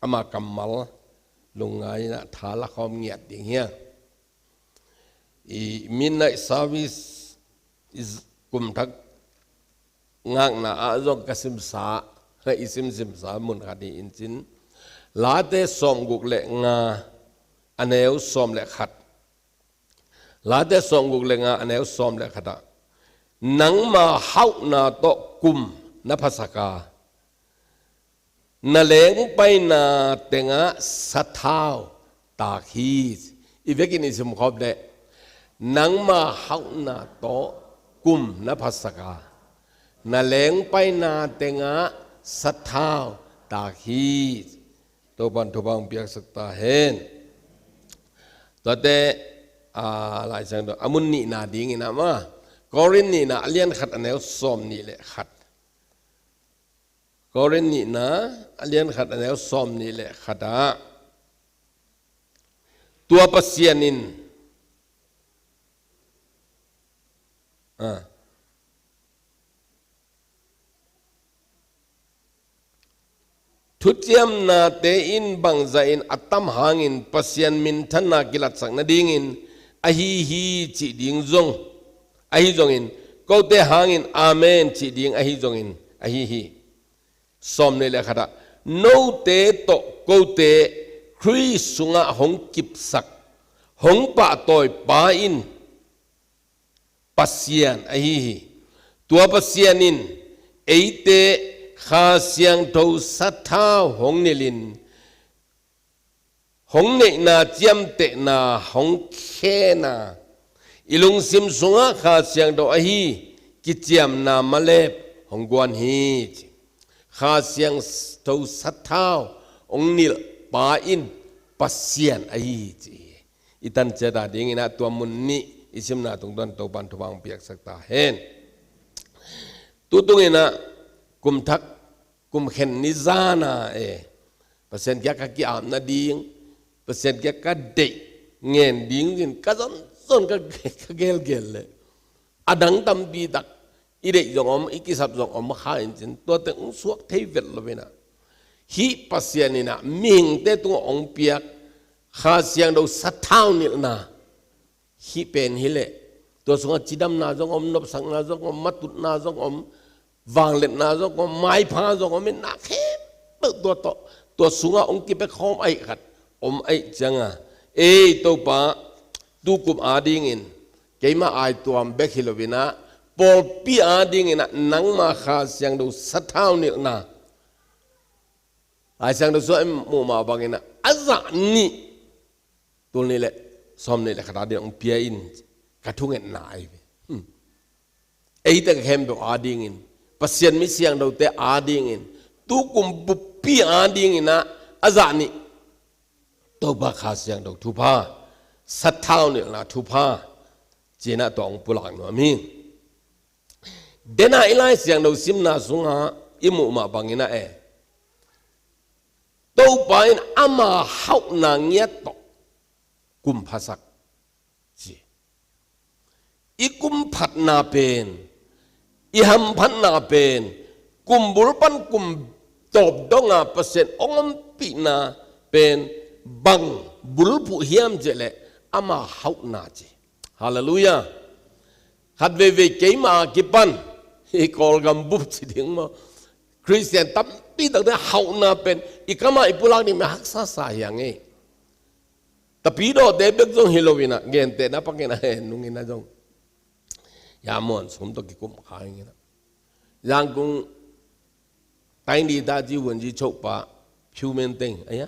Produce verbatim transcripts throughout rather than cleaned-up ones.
ama kammal lungngai in ah tha lakhawm ngiat ding hi hang. I midnight service i kum thak ngakna ah zong ka simsa, i simsimsa mun khat hi in cin. Late sawmguk le nga, a neu sawm le khat. Late sawmguk le nga, a neu sawm le khat ah, nangma hauhna tawh kum na phasak a, na lengpaina tengah sathau tak hi. I vekin i simkhawm leh, nangma hauhna tawh kum na phasak a, na lengpaina tengah sathau tak hi. Topan thupha hong piaksak ta hen. Tuate, a, Lai Siangtho a mun nihna dingin ah maw, Korin nihna a lian khat, a neu sawm nih le khat. Korin nihna a lian khat, a neu sawm nih le khat ah, tua Pasian in, a, thuciamnate in bangzahin a tam hangin Pasian minthanna kilatsak nadingin ahi hi cih ding zong, ahi zongin, kote hangin amen cih ding ahi zongin ahi hi. Sawm nih le khat ah, note tawh kote Khrih sungah hong kipsak, hong pahtawi pa in Pasian ahi hi. Tua Pasian in eite Kha Siangtho sathau hong nilhin, hong neihna ciamtehna hong khen a, i lungsim sungah Kha Siangtho ahi kiciamna malep hong guan hi, ci. Kha Siangtho sathau hong nilh pa in Pasian ahi hi, ci hi. I tan ciat a dingin ah tua mun nih i simna tungtawn Topan thupha hong piaksak ta hen. Tutungin ah kum thak, kum khen ni zan a, e, Pasian kiang ka ki-ap nading, Pasian kiang ka deih ngen ding in ka zonzon, ka, ka gelgel leh, a dang tampi tak i deih zong om, i kisap zong om kha in cin, tuate hong suak thei vet lo in ah, hih Pasian in ah mihingte tungah hong piak Kha Siangtho sathau nilhna, hih pen hi leh, tua sungah cidamna zong om, nopsakna zong om, matutna zong om, vangliatna zong om, maipha zong om, i na khempeuh tua tawh, tua sungah hong kipia khawm ahih khat om ahih ciangin, ei Topa, tukum a dingin keima aituam bek hi lo in ah, pawlpi a dingin ah nangma Kha Siangtho sathau nilhna, Lai Siangtho sungah i muh mah bangin ah, a zah nih, tul nih le sawm nih le khat a ding hong pia in, ka thungetna ahi ve. Hmm. Eite khempeuh a dingin, Pasian mi siangthote a dingin, tukum buppi a dingin ah, a zah nih, Topa Kha Siangtho thupha, sathau nilhna thupha, ci-in ah tua hong pulak nuam hi. Dena i Lai Siangtho simna sungah i muh mah bangin ah, e, Topa in ama hauhna ngiat tawh kum phasak, ci. I kum phatna pen, i hamphatna pen, kum bul pan kum tawp donga Pasian hong ompihna pen bang bulphuh hiam cih leh, ama hauhna, ci. Halleluiah. Khat veivei keima a kipan, i Kawlgam bup ci ding maw, Khristian tampi takte hauhna pen i kam ah i pulak ding mah haksa sa hi hang e. Tapidawte bek zong hi lo in ah, gentehna pakin ah, e, nung in ah zong, ya, muan sum tawh kikum kha ing in ah, Yangon တိုင်းဒေသကြီးဝန်ကြီးချုပ်ပါ Phewman Thein, aya,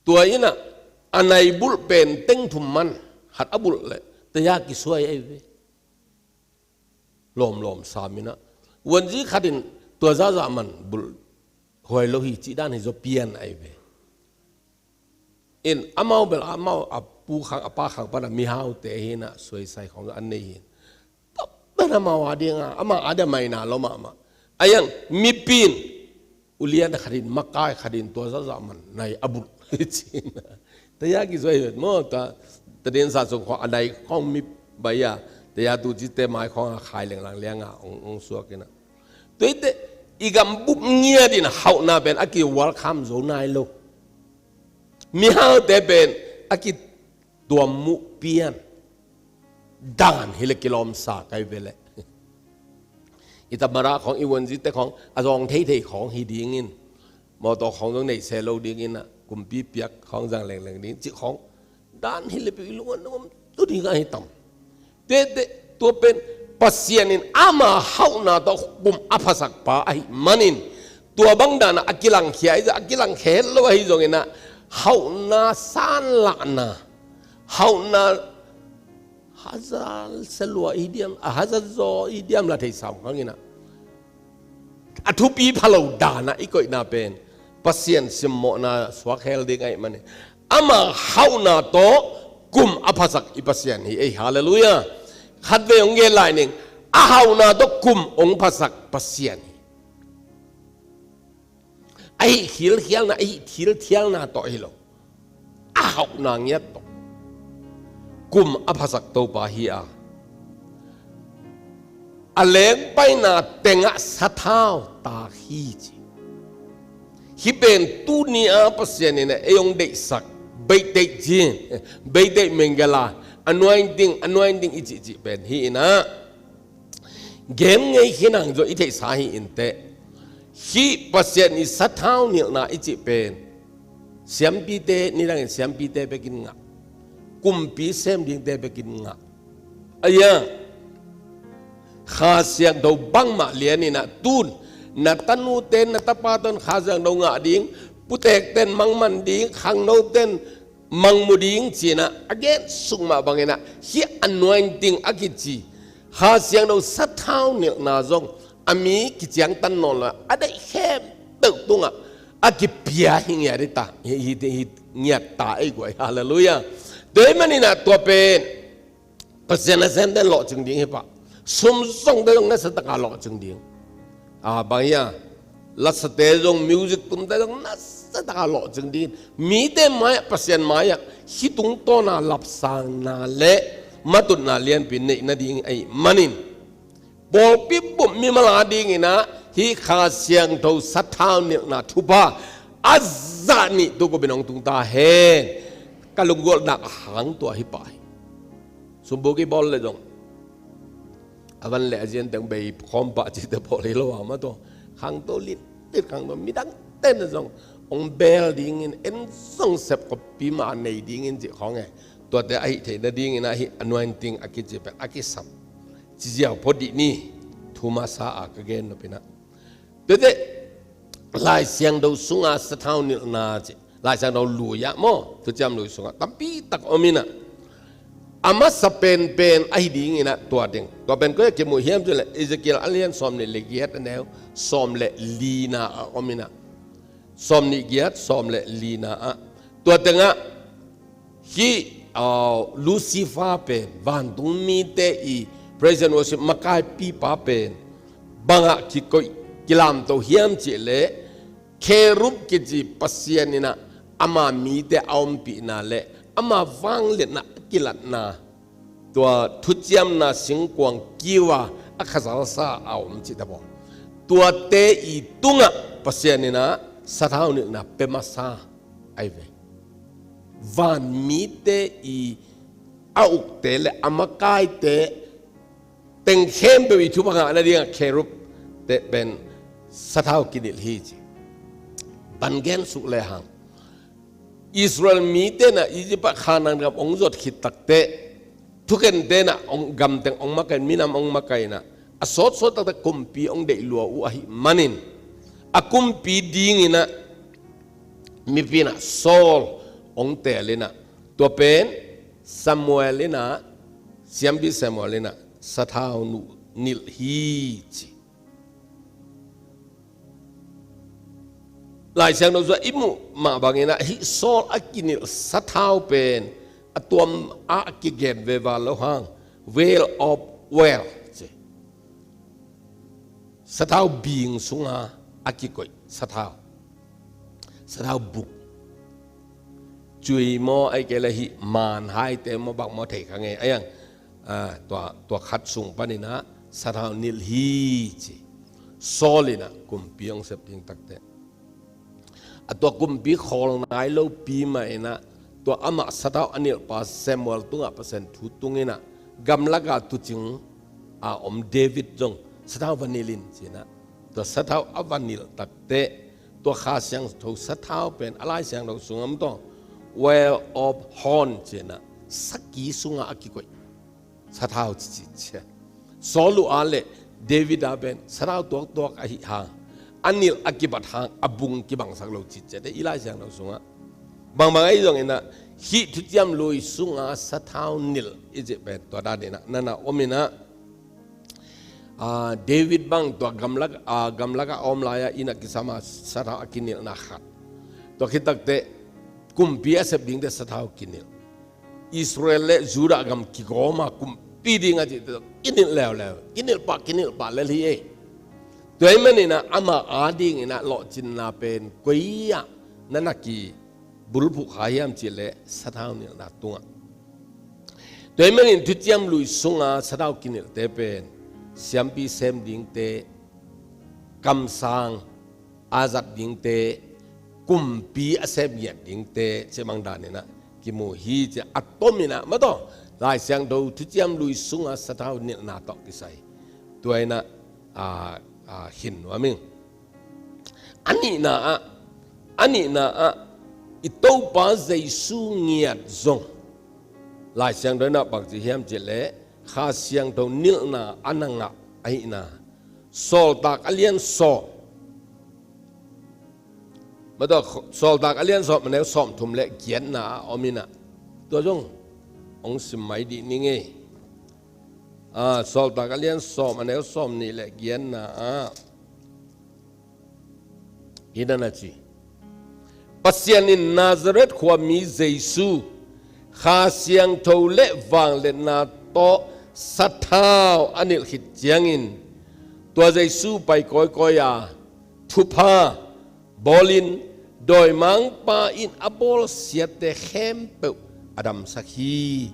tua in ah, a nai bulh pen teng thum man, khat a bulh leh taya kisuai ahi ve. Lawmlawm sam in ah, ဝန်ကြီး khat in tua zahzah man bulh huai lo hi cih dan hi zaw pian ahi ve. In amau bel amau a pu khang a pa khang pan a mihaute hi in ah, suaisai khawng a nei hi in, tua pen amau a ding a, ama a ding a maina lo mahmah. A yang mipi in, ulian khat in, makai khat in tua zahzah man nai a bulh hi ci in ah, taya kisuai hi ve maw. Tua, tua densa sung khawng a nai khawng mi bai a, taya tu cite mai khawng a khai lenglang liang a hong, hong suak in ah, tuate, i gambup ngiat in hauhna pen a ki-welcome zo nai lo. Mihaute pen a kituammuh pian dan hi le kilawmsa kai ve le. I tamada khawng, i wanzite khawng a zawng theithei khawng hi dingin, mawtaw khawng zong neih se lo dingin ah, kumpi piak khawng zang lengleng ding cih khawng dan hi le pi i lungah nungam tu ding ahi tam. Tete, tua pen Pasian in ama hauhna tawh kum a phasakpa ahih manin, tua bang danah a kilangkhia ahi zah, a kilangkhia het lo ahi zongin ah, hauhna sanlahna, hauhna haza selua i diam, a haza zaw i diam la thei sam khangin ah, a thupi phalo danah i koihna pen Pasian simmawhna suak hel ding ahih manin, ama hauhna tawh kum a phasak i Pasian hi ei. Halleluiah. Khatvei hong gen lai ning, a hauhna tawh kum hong phasak Pasian hi. A hih khilkhialna, a hih thilthialna tawh hi lo, a hauhna ngiat tawh kum a phasak Topa hi a, a lengpaina tengah sathau tak hi ci. Hih pen tuni a Pasian in ei hong deihsak, beiteih ci, beiteih menggela, anointing, anointing i cihcih pen hi in ah, gen ngei khin hang zaw i theihsa hi inteh. Hih Pasian i sathau nilhna i cih pen siampite, nidangin siampite bekin ngah, kumpi sem dingte bekin ngah. Aia, Kha Siangtho bangmah lian in ah tun, na tanute, na tapate in Kha Siangtho ngah ding, putekte in mangman ding, khangnote in mangmu ding ci-in ah a gen suk mah bangin ah, hih anointing a kici Kha Siangtho sathau nilhna zong a mi kiciangtan nawn lo, a deih khempeuh tungah a kipia hi ngiat hi ta, hi, hi, hi ngiat ta ei guai. Halleluiah. Tua ahih manin ah tua pen Pasian nasemte in lawhcing ding hi pah. Sum zongte zong nasatak a lawhcing ding. A, bang hi a, lasate zong, music tumte zong nasatak a lawhcing ding. Mite mai-ah, Pasian mai-ah hih tungtawn a lapsangna le matutna lianpi neih nading ahih manin, pawlpi bup mimal a dingin ah hih Kha Siangtho sathau nilhna thupha a zah nih tu kum in hong tung ta hen. Ka lunggulhna hang tua hi pah hi. Sumbuk i bawl le zong, a van le a zian teng bei khawm pah cihte bawl hi lo a, mah tua khangto litlit, khangto, midangte in zong hong bel dingin, en zong sep kawppi mah nei dingin cih khawng e. Tuate a hih theih nadingin ah hih anointing a kici pen a kisam ci ziau phot dih ni. Thu masa a ka gen nop in ah, tete, Lai Siangtho sunga sathau nilhna ci, Lai Siangtho lui ah maw, Thuciam Lui sungah tampi tak om in ah, a masa penpen ahi dingin ah tua teng, tua pen koi ah kimu hiam cih leh Ezekiel a lian sawm nih le giat, a neu sawm le lina ah om in ah, sawm nih giat, sawm le lina ah, tua tengah hih, uh, Lucifer pen, vantung mite i praise and worship makaipipa pen bangah kikoih, kilamto hiam cih leh, Kherub kici Pasian in ah ama mite a ompihna le ama vangliatna a kilatna, tua thuciamna singkuang kiu a a khazalsa a om cihte bawl, tuate i tungah Pasian in ah sathau nilhna pia masa ahi ve. Van mite i a ukte le a makaite teng khempeuh i thupha ngah nadingah Kherubte pen sathau kinilh hi ci. Ban gen suk lehang, Israel mite in ah Egypt ah Khanaan gam hong zot khit takteh, thukente in ah hong, gamteng hong makaih, minam hong makaih in ah, a sawtsawt taktak kumpi hong deih lua uh ahih manin, a kumpi dingin ah mipi in ah Saul hong teel in ah, tua pen Samuel in ah, siampi Samuel in ah sathau nilh hi ci. Lai Siangtho sungah i muh mah bangin ah, hih Saul a kinilh sathau pen a tuam a kigen ve val lo hang, well of oil ci. Sathau bing sunga a kikoih sathau, sathau buk, cui maw, ahih kei leh hih man haite maw, bang maw, thei kha ngei a, ah, tua, tua khat sung panin ah sathau nilh hi ci. Saul in ah kumpi hong sep ding takteh, a tua kumpi khawl nai lopi mah in ah, tua amah sathau a nilhpa Samuel tungah Pasian thu tung in ah, gamlak a tuucing a om David zong sathau va nilh in ci in ah, tua sathau a va nilh takteh, tua Kha Siangtho sathau pen a Lai Siangtho sungah om tawh, oil of horn ci in ah, saki sungah a kikoih sathau cici cia. Saul uh a le David a pen sathau tuaktuak ahi hang, a nilh a kibat hang a bung kibangsak lo cih ciat i Lai Siangtho sungah. Bangbang ahi zongin ah, hih Thuciam Lui sunga sathau nilh i cih pen tua dan in ah na na om in ah, ah, David bang tua gamlak, ah, gamlak a om lai-a inn ah kisam a sathau a kinilhna khat. Tua khit takteh kumpi a sep dingte sathau kinilh. Israel le Judah gam kigawm a kumpi ding a cih teh, kinilh leuleu, kinilh pah, kinilh pah lel hi ei. Tua ahih manin ah amah a dingin ah lawhcinna pen koi ah na na kibulphuh kha hiam cih leh sathau nilhna tungah. Tua ahih manin Thuciam Lui sunga sathau kinilhte pen siampi sem dingte, kamsang a zat dingte, kumpi a sem ngiat dingte, cih bang dan in ah kimu hi ci a, a tom in ah, mah tawh Lai Siangtho Thuciam Lui sunga sathau nilhna tawh kisai. Tua in ah, a, a, hin nuam ing. A nihna ah, a nihna ah, i Topa Jesu ngiat zong Lai Siangtho in ah bang ci hiam cih leh, Kha Siangtho nilhna a na ngah ahihna. Sawltak a lian sawm. Mah tawh Sawltak a lian sawm, a neu sawmthum le giatna ah om in ah, tua zong hong sim mai dih ning ei. Ah, Sawltak a lian sawm, a neu sawmnih le giatna ah hih na na ci: Pasian in Nazareth khuami Jesu Kha Siangtho le vangliatna tawh sathau a nilh khit ciangin, tua Jesu pai kawikawi a, thupha bawlin, dawimangpa in a bawlsiatte khempeuh a damsak hi.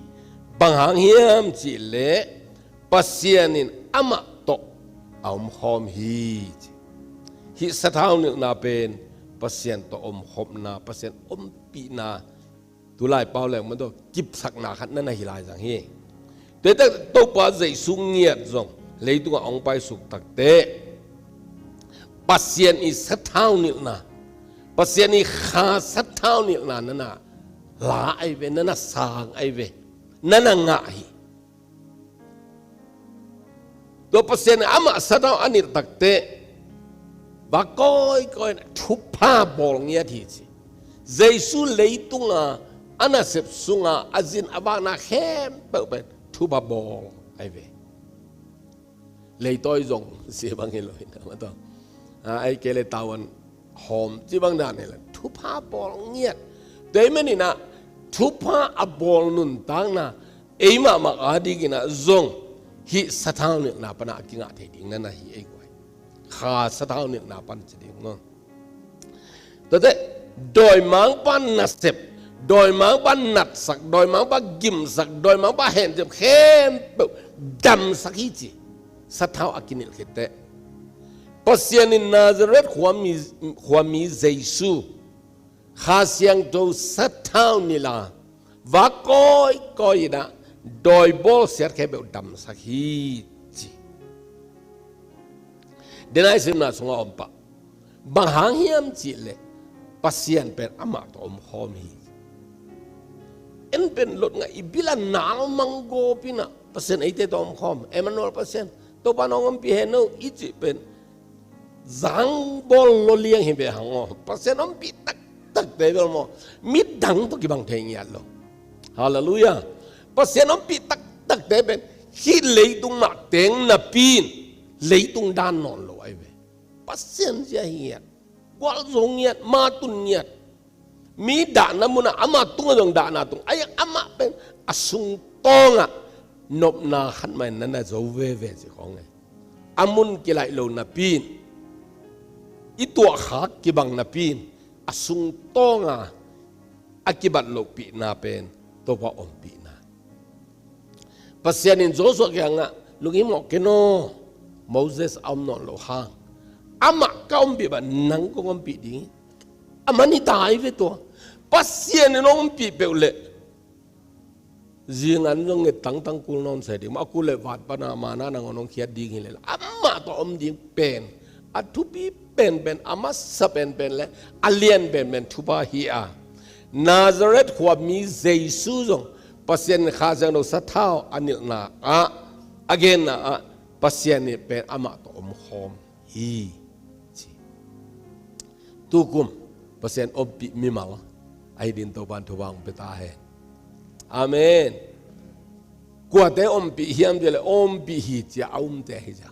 Bang hang hiam cih leh, Pasian in amah tawh a omkhawm hi, ci. Hih sathau nilhna pen Pasian tawh omkhopna, Pasian ompihna, tulai pau leng mah tawh kipsakna khat na na hi lai zang hi. Tua hi tak Topa Jesu ngiat zong leitungah hong paisuk takteh, Pasian i sathau nilhna, Pasian i Kha sathau nilhna na na la ahi ve, na na sang ahi ve, na na ngah hi. Tua Pasian in amah sathau a nilh takteh, va kawikawi in thupha bawl ngiat hi, ci. Jesu leitunga a nasep sunga a zin a vakna khempeuh pen thupha bawl ahi ve. Leitawi zong sia bang hi lo in, a mah tawh, a, ahih kei leh tavuan hawm cih bang dan hi lo, thupha bawl ngiat. Tua ahih manin ah thupha a bawl nuntakna ei mahmah a dingin ah zong hih sathau nilhna pan ah a kingah thei ding na na hi ei guai. Kha sathau nilhna pan ci ding maw. Tuate, dawimangpa nasep, dawimangpa natsak, dawimangpa gimsak, dawimangpa hehzep khempeuh damsak hi, ci. Sathau a kinilh khit teh, Pasian in Nazareth khuami, khuami Jesu Kha Siangtho sathau nilh a, va kawikawi in ah dawi bawlsiat khempeuh damsak hi, ci. Denai simna sungah om pah. Bang hang hiam cih leh, Pasian pen amah tawh omkhawm hi. En pen lot ngah, i bil a nal mang gawp in ah Pasian eite tawh omkhawm, Emmanuel Pasian, Topa nong ompih hen o i cih pen zangbawl lo liang hi ve hang aw. Pasian ompih taktakte bel maw, midang tawh kibang thei ngiat lo. Halleluiah. Pasian ompih taktakte pen hih leitung mah teng napi in, leitung dan nawn lo ahi ve. Pasian zia hi ngiat, gualzo ngiat, matun ngiat. Mi dahna munah amah tungah zong dahna tung. Ahi zongin amah pen a sungtawngah nopna khat mah in na na zo veve ci khawng e. A mun kilaih lo napi in, i tuahkhak kibang napi in, a sungtawnga a kibat lohpihna pen Topa ompihna. Pasian in Joshua kiangah, lunghimawh ken aw, Moses a om nawn loh hang, Amah ka ompih bang nang kong ompih ding hi. A man hi ta hi ve tua. Pasian in hong ompih peuh leh zingan zong nget tangtang kul nawn sa ding. A kul leh vat pana mana nangawn hong khiat ding hi leh amah tawh om ding pen a thupi penpen, a masa penpen leh a lian penpen thupha hi a, Nazareth khuami Jesu zong Pasian in Kha Siangtho sathau a nilhna ah, a genna ah, Pasian in pen amah tawh om khawm hi, ci. Tukum Pasian ompih mimal ahi ding Topa'n thupha hong pia ta hen. Amen. Kuate ompih hiam cih leh ompih hi ci-a a umte hi ci-a.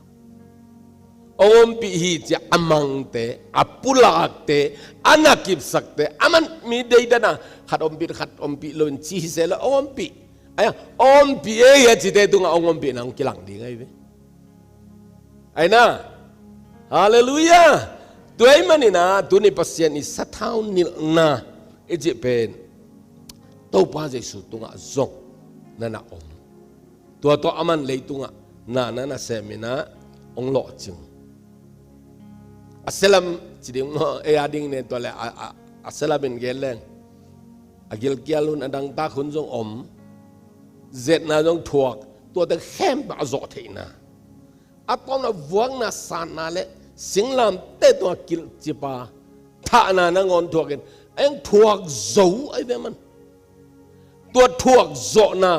Ompih hi ci-a a mangte, a pulakte, a na kipsakte, a man mi deidana khat ompih, khat ompih lo in ci hi se lo, ompih. Aia, ompih ei a cite tungah hong ompihna hong kilang ding ahi ve. Aina. Halleluiah. Tua ahih manin ah tuni Pasian i sathau nilhna i cih pen Topa Jesu tungah zong na na om. Tua tawh aman leitungah na na na sem in ah hong lawhcing. A selam ci ding maw, ei a ding ne tua leh a, a, a selam in gen leng. A gilkial hun, a dangtak hun zong om. Zetna zong thuak, tuate khempeuh a zawh theihna. A tawpna vuakna, sanna leh singlamteh tungah kilhcip a, thahna nangawn thuakin, a hong thuak zo ahi ve man. Tua thuak zawhna,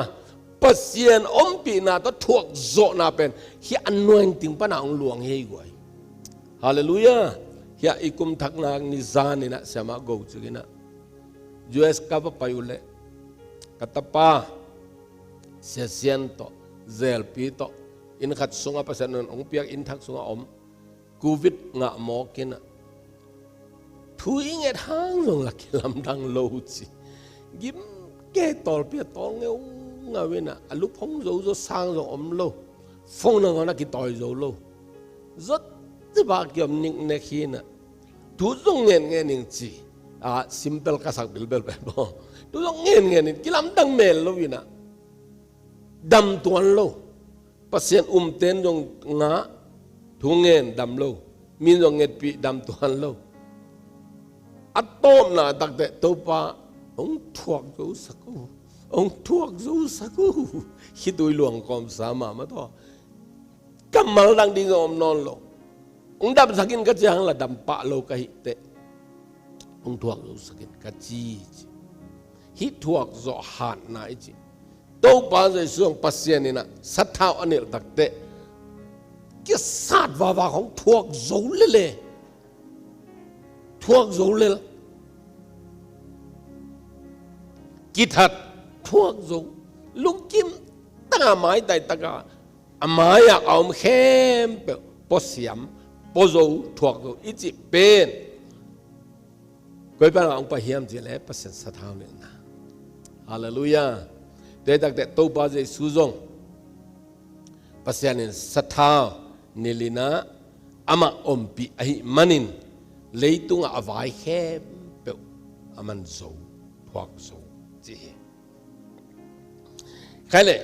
Pasian ompihna tawh thuak zawhna pen hih anointing pana hong luang hi ei guai. Halleluiah. Hih a i kum thak nak ni zan in ah siamah go cik in ah U S ka va pai uh leh ka tapa Sia Sian tawh, Zelpi tawh, inn khat sungah Pasian in hong piak inn thak sungah om. Covid ngah mawk in ah thu i nget hang zong lah kilamdang lo ci. Gim kei, tawlpi a tawl ngeungau in ah, a lup hong zozo sang zong om lo. Phone nangawn a kitawi zo lo. Zawt zipah kiom niknek hi in ah, thu zong ngenngen ing ci. A simple ka sak bilbel pen maw, thu zong ngenngen in, kilamdang mel lo in ah, dam tuan lo. Pasian umte in zong ngah, thu ngen, dam lo. Mi in zong ngetpih, dam tuan lo. A tawpna takteh Topa hong thuak zo sak uh, hong thuak zo sak uh. Khitui luang kawmsa mahmah tawh. Kammal dang ding zong om nawn lo. Hong damsak in ka ci hang lah dam pah lo ka hih teh, hong thuak zo sak in ka ci, ci. Hih thuak zawh hatna i cih, Topa Jesu hong, Pasian in ah sathau a nilh takteh kisat vava hong thuak zo lel e. Thuak zo lel. Kithat, thuak zo. Lungkim taka, maitai taka, a mai-ah a om khempeuh puasiam, puazo, thuak zo i cih pen koi pan a hong pai hiam cih leh Pasian sathau nilhna. Halleluiah. Tua hi takteh Topa Jesu zong Pasian in sathau nilh in ah, amah ompih ahih manin leitungah a vai khempeuh a man zo, thuak zo ci hi. Khai leh,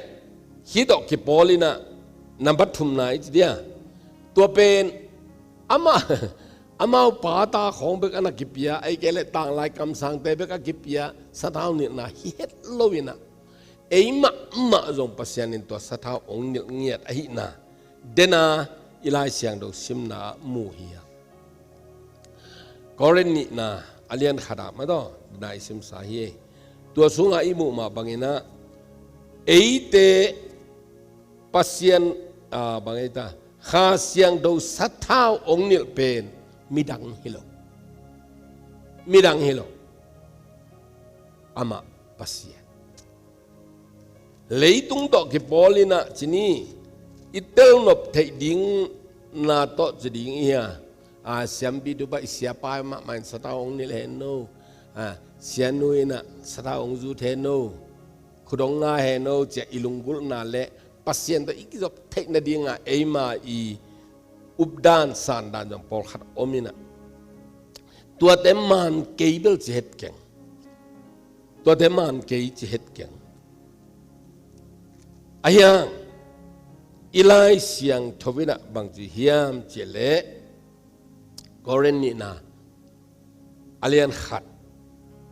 hih tawh kipawl in ah, nambat thumna i ci dia, tua pen amah, amau pata khawng bek a na kipia, ahih kei leh tanglai kamsangte bek a kipia sathau nilhna hi het lo in ah, ei mahmah zong Pasian in tua sathau hong nilh ngiat ahihna dena i Lai Siangtho simna ah mu hi a. Korin nihna a lian khat ah mah tawh dena i simsa hi. Tua sungah i muh mah bangin ah, eite Pasian, ah, bang ei ta, Kha Siangtho sathau hong nilh pen midang hi lo. Midang hi lo. Amah Pasian. Leitung tawh kipawl in ah ci ni, i telnop theih dingna tawh ci ding i hi a. A, siampi tu pa, i siapa mahmah in sathau hong nilh hen no. A, sianu in ah sathau hong zut hen no. Khut hong nga hen no, ci-a i lunggulhna leh Pasian tawh i kizop theih nadingah eima i updan sandan zong pawlkhat om in ah, tuate man kei bel ci het keng. Tuate man kei ci het keng. Ahi hang, i Lai Siangtho in ah bang ci hiam cih leh, Korin nihna a lian khat,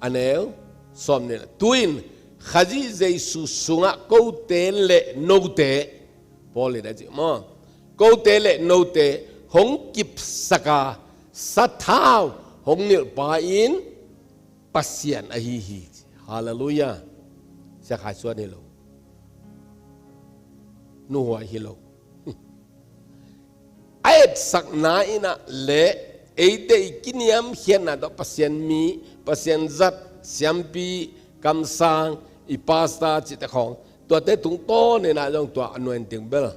a neu sawm nih le, tu-in Khazih Jesu sungah kote le note, Paul in a cih maw, kote le note hong kipsaka sathau hong nilhpa in Pasian ahi hi. Halleluiah. Sia Khai Suan hi lo, Nu Huai hi lo. A etsakna in ah le eite i kiniamkhiatna tawh Pasian mi, Pasian zat, siampi, kamsang, i pastor cihte khawng, tuate tungtawn in ah zong tua anointing bel,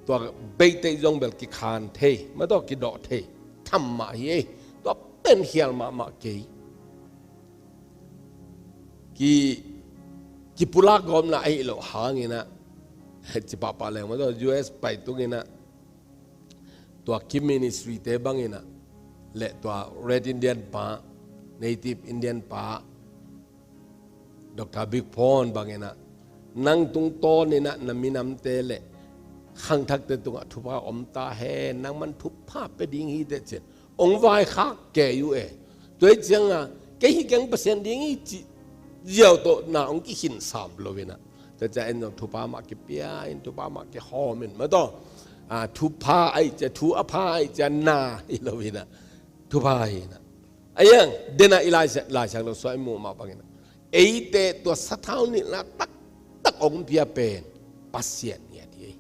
tua beite zong bel kikhan thei, mah tawh kidawh thei tham mah hi ei. Tua pen khial mahmah kei. Ki, kipulak gawpna ahi loh hangin ah, ci pahpah leng mah tawh U S pai tungin ah, tua Kim Ministry te bangin ah, le tua Red Indian pa, Native Indian pa, Doctor Big Phone bangin ah, nang tungtawn in ah na minamte le khangthakte tungah thupha om ta hen, nangman thupha pia ding hi teh cin hong vaikhak kei uh e. Tua hi ciangah kei hi keng Pasian ding hi cih ziau tawh na hong kikhin sam lo in ah, tua ciang en zong thupha mah kipia in, thupha mah kihawm in, mah tawh, ah, thupha ahih ciang, thu a pha ahih ciang na hi lo in ah, thupha hi in ah. A iang, den ah i Lai Siang, Lai Siangtho sungah i muh mah bangin ah, eite tua sathau nilhna taktak hong pia pen Pasian ngiat hi.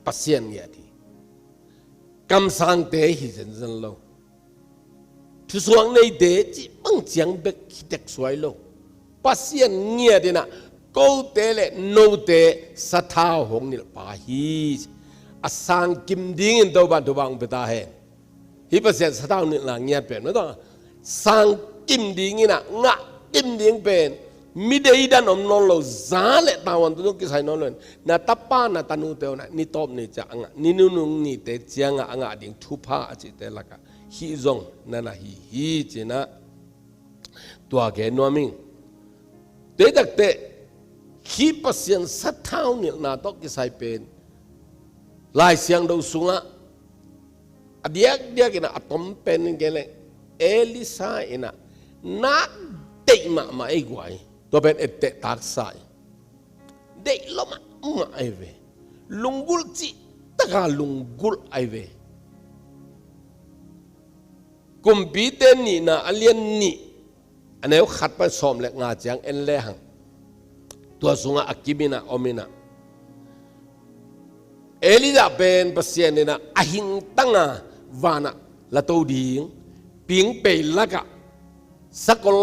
Pasian ngiat hi. Kamsangte hi zenzen lo. Thusuak neite cih bang ciang bek hi tek suai lo. Pasian ngiat in ah kote le note sathau hong nilhpa hi. A sangkim dingin Topa'n thupha hong pia ta hen. Hih Pasian sathau nilhna ngiat pen, mah tawh sangkim dingin ah, ngahkim ding pen mi deidan om nawn lo, za le tavuan tawh kisai nawn lo in, na tapa na tanute un ah ni tawp ni ciang a ngah, ni nunung nite ciangah a ngah ding thupha a cihte lakah hih zong na na hi hi ci-in ah, tua gen nuam ing. Tua hi takteh, hih Pasian sathau nilhna tawh kisai pen Lai Siangtho sungah a diakdiak in ah a tom pen in gen leng, Elisha in ah na deih mahmah ei guai. Tua pen etteh taksa hi. Deih lo mahmah ahi ve. Lunggulh cih taka lunggulh ahi ve. Kumpite nihna a lian nih, a neu khat pan sawm le nga ciang en lehang, tua sungah a kim in ah om in ah, Elijah pen Pasian in ah a hingtang a vanah lato ding, pingpei lakah sakol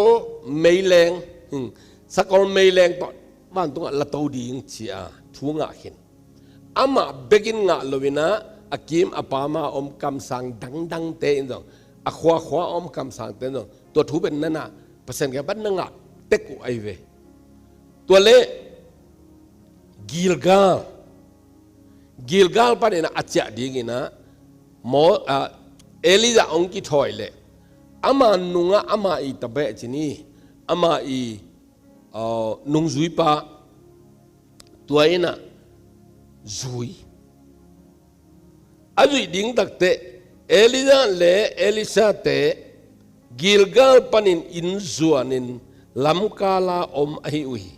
meileng, hmm, sakol meileng tawh vantungah lato ding ci-a thu ngah khin. Amah bekin ngah lo in ah, a kim a pam a om kamsang dangdangte in zong, a khuakhua a om kamsangte in zong, tua thu pen na na, Pasian kiang pan na ngah tek uh ahi ve. Tua leh Gilgal, Gilgal panin ah a ciah dingin ah, Mo-, ah, Elijah hong kithawi leh, ama nungah ama i tabeh ci ni, ama i, ah, nungzuipa, tua in ah zui. A zuih ding takteh, Elijah le Elisha te Gilgal panin inn zuanin lamkala om ahi uh hi.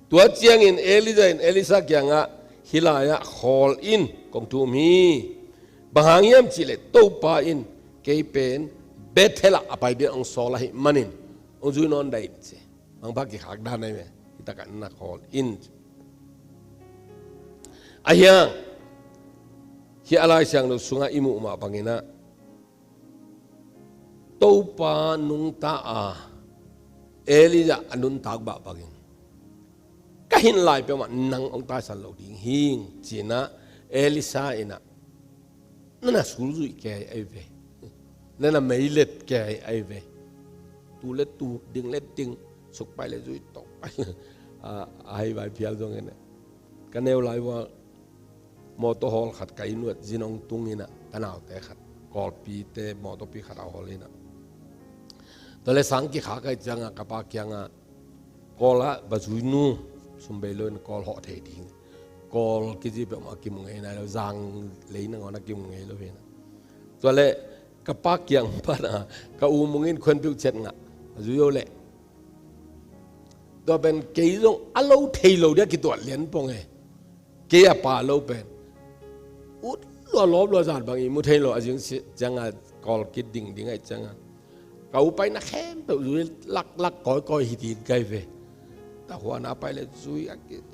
Tua ciangin Elijah in Elisha kiangah, hih lai-ah khawl in, kong thum hi. Bang hang hiam cihleh Topa in kei pen Bethel ah a pai dingin hong sawl ahih manin hong zui nawn dih in ci. Mangpha kikhak dan ahi ve. Hih takah na khawl in. A hiang, hih a Lai Siangtho sungah i muh mah bangin ah, Topa nungta a Elijah a nuntak bah bangin, ka hin lai peuhmah nang hong taisan lo ding hing ci-in ah, Elisha in ah, na na sulzuih kei ahi ve. Na na meilet kei ahi ve. Tu le tu, ding le ding, sukpai le zui tawh pai le, a, a hei vai phial zongin, ka neu lai ua, mawtaw hawl khat ka inn uah zin hong tung in ah, ka naute khat, Kawlpite mawtawpi khat a hawl in ah. Tua leh sang kikhak ahih ciangah ka pa kiangah, Kawl ah va zui nu, sum bei lo in Kawl hawh thei ding. Kawl kici peuhmah a kimu ngei nai lo, zang lei nangawn a kimu ngei lo hi in ah. Tua leh ka pa kiang pana ka u mungin khuanpiuh ciat ngah a zui o leh. Tua pen kei zong a lo thei lo dia kituat lian pong e. Kei a pa lo pen ut lua lawp lua zat bang i mu thei lo a zing cianga kawl kit dingding ahi cianga ka u paina khempeuh zui laklak kawikawi hi din kai ve. Tahuana pai le zui a kit.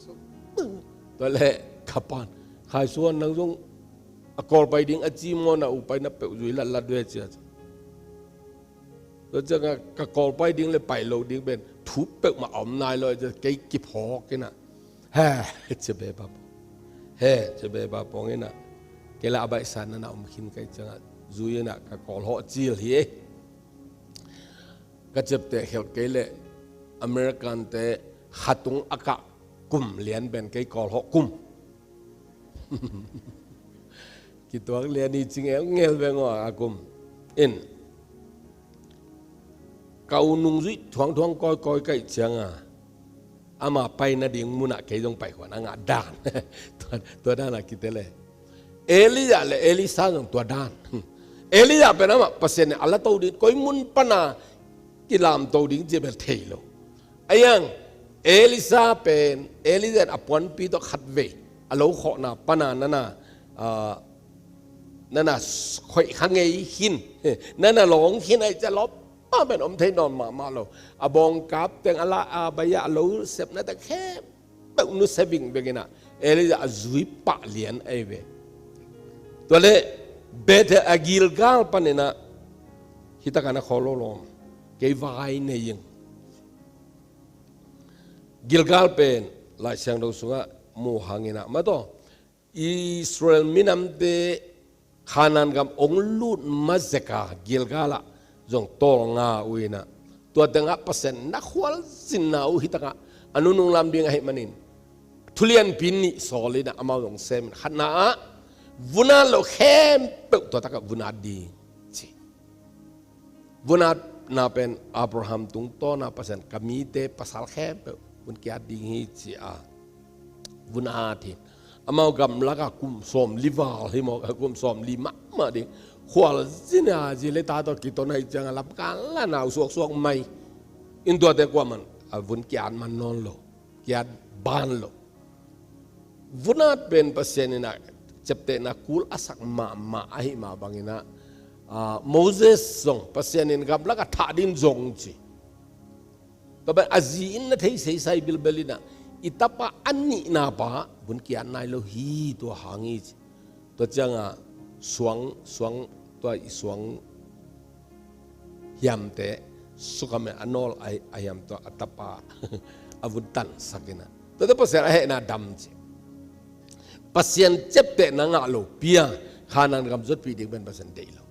Tua le ka pan Khaisuan nang zong a kawl pai ding a ci mawna u paina peuh zui latlat ve cia. Tua cianga ka kawl pai ding le pai lo ding pen thu peuhmah a om nai lo cia kei kiphawk ina. He, cia be ba pong. He, cia be ba pong ina. Kei la a baihsan nana om khin kai cianga zui ina ka kawl hawh cil hi e. Ka ciapteh khelh kei le American te khatung a kah kum lian pen kei kawl hawh kum. Kituak lian i cing el ngel veng aw a kum. In ka u nungzuih thuangthuang kawikawi kaih cianga ama pai nading munah kei zong pai huan a ngah dan. Tua, tua dan a kite le Elijah le Elisha zong tua dan. Elijah pen amah Pasian in a la to ding koi mun pana kilamto ding ci bel thei lo. Ayang Elisha pen Elijah in a puanpi tawh khatvei a lo khawhna pana nana ah, nana khoih kha ngei khin nana lawng khin ahi cia lawp pa pen om thei nawn mahmah lo. A bawngkap teng a la a bai a lo sepna teng khempeuh nusia vingveng ina Elijah a zui pah lian ahi ve. Tua le Bethel a Gilgal panina hitaka na khawl lo lawm kei vai nei ing. Gilgal pen Lai Siangtho sungah mu hangina mataw Israel minamte Khanan gam ong lut mazeka Gilgal ah zong tawlnga uh ina tua tengah Pasian na khualzinna uh hitaka a nunung lam ding ahi manin thulianpi nih sawl ina amau zong semin khatna ah vunat lo khempeuh tua takah vunat ding ci. Vunatna pen Abraham tungtawna Pasian ka mite pasal khempeuh vun kiat ding hi ci a vunat hi. Amau gamlaka kum sawm li val hi maw ka kum sawm li mahmah ding khualzina zi le ta tawh kitona hi cianga lamkal la nau suaksuak mai. In tuate kuaman a vun kiat man nawn lo kiat ban lo. Vunat pen Pasian ina ciaptehna kul a sak mahmah ahi mah bangina ah, Moses zong Pasian in gamlaka thah din zong ci. Tua pen a zi in na thei seisai bilbel ina i tapa a nihna pa vun kiat nai lo hi tua hang hi ci. Tua cianga suang suang tua i suang hiamte sukame a nawl a hiam tua a tapa a vun tansak ina tuate Pasian a hehna dam ci. Pasian ciaptehna ngah lo pia Khanan gam zotpih ding pen Pasian deih lo.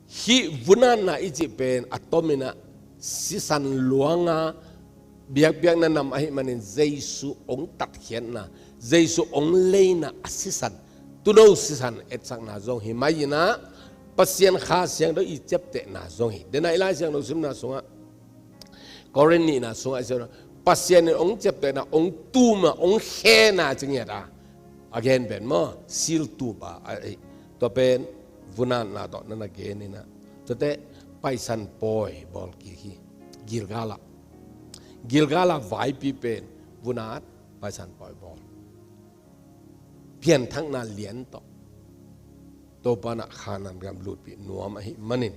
Hih vunatna i cih pen a tominah sisan luanga biakpiakna nam ahi manin Jesu ong tatkhiatna Jesu ong leina a sisan tuno sisan etsakna zong hi mai inah Pasian Kha Siangtho i ciaptehna zong hi. Dena i Lai Siangtho simna sungah Korin nihna sungah i ciaptehna Pasian in ong ciaptehna ong tuma ong khena cingiata a gen pen maw sil tupa a tua pen vunatna tawh nana gen inah tuate Paisan pawi bawl kik hi. Gilgala Gilgala vaipi pen vunat Paisan pawi bawl pianthakna lian tawh Topanah Khanan gam lutpih nuam ahi manin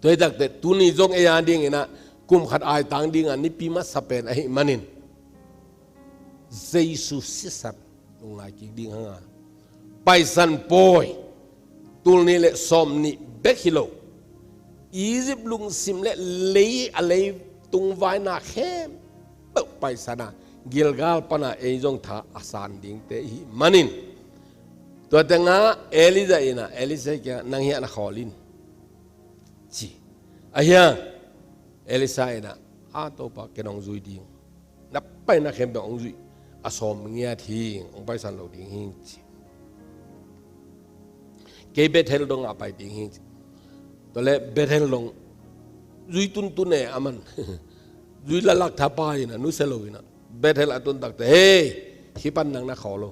tua hi takte tuni zong ei a dinginah kum khat aitang dinga nipi masa pen ahi manin Jesu sisan lungngai kik ding hanga Paisan pawi tulnih le sawmnih bek hi lo Egypt lungsim le lei a lei tungvaina khempeuh paisana Gilgal pana ei zong tha a san dingte ihi manin tua tenga Elijah ina Elisha kia nang hiah na khawl in ci. Ahia Elisha ina a Topa ken ong zui ding na paina khempeuh ong zuih a sawm ngiat hi ong paisan lo ding hi ci. Kei Bethel dong a pai ding hi ci. Tole Bethel dong zui tuntun e aman zui lalak tha pa ina nusia lo ina Bethel a tun takte hei hipan nang na khawl lo.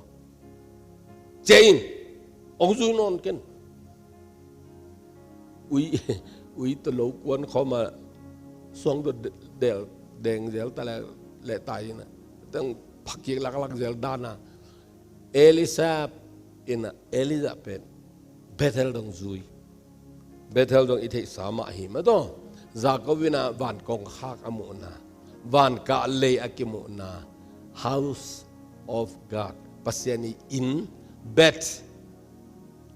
Cia in ong zui nawn ken ui, ui tawh lo kuan khawm a, suang tawh del, deng zel ta leh, leh ta in a, tang phakik laklak zel dan a, Elisha in a, Elijah pen Bethel dong zui. Bethel dong i theihsa mah hi mah tawh. Jacob in a van kongkhak a muhna, van kah lei a kimuhna, house of God, Pasian i inn, Beth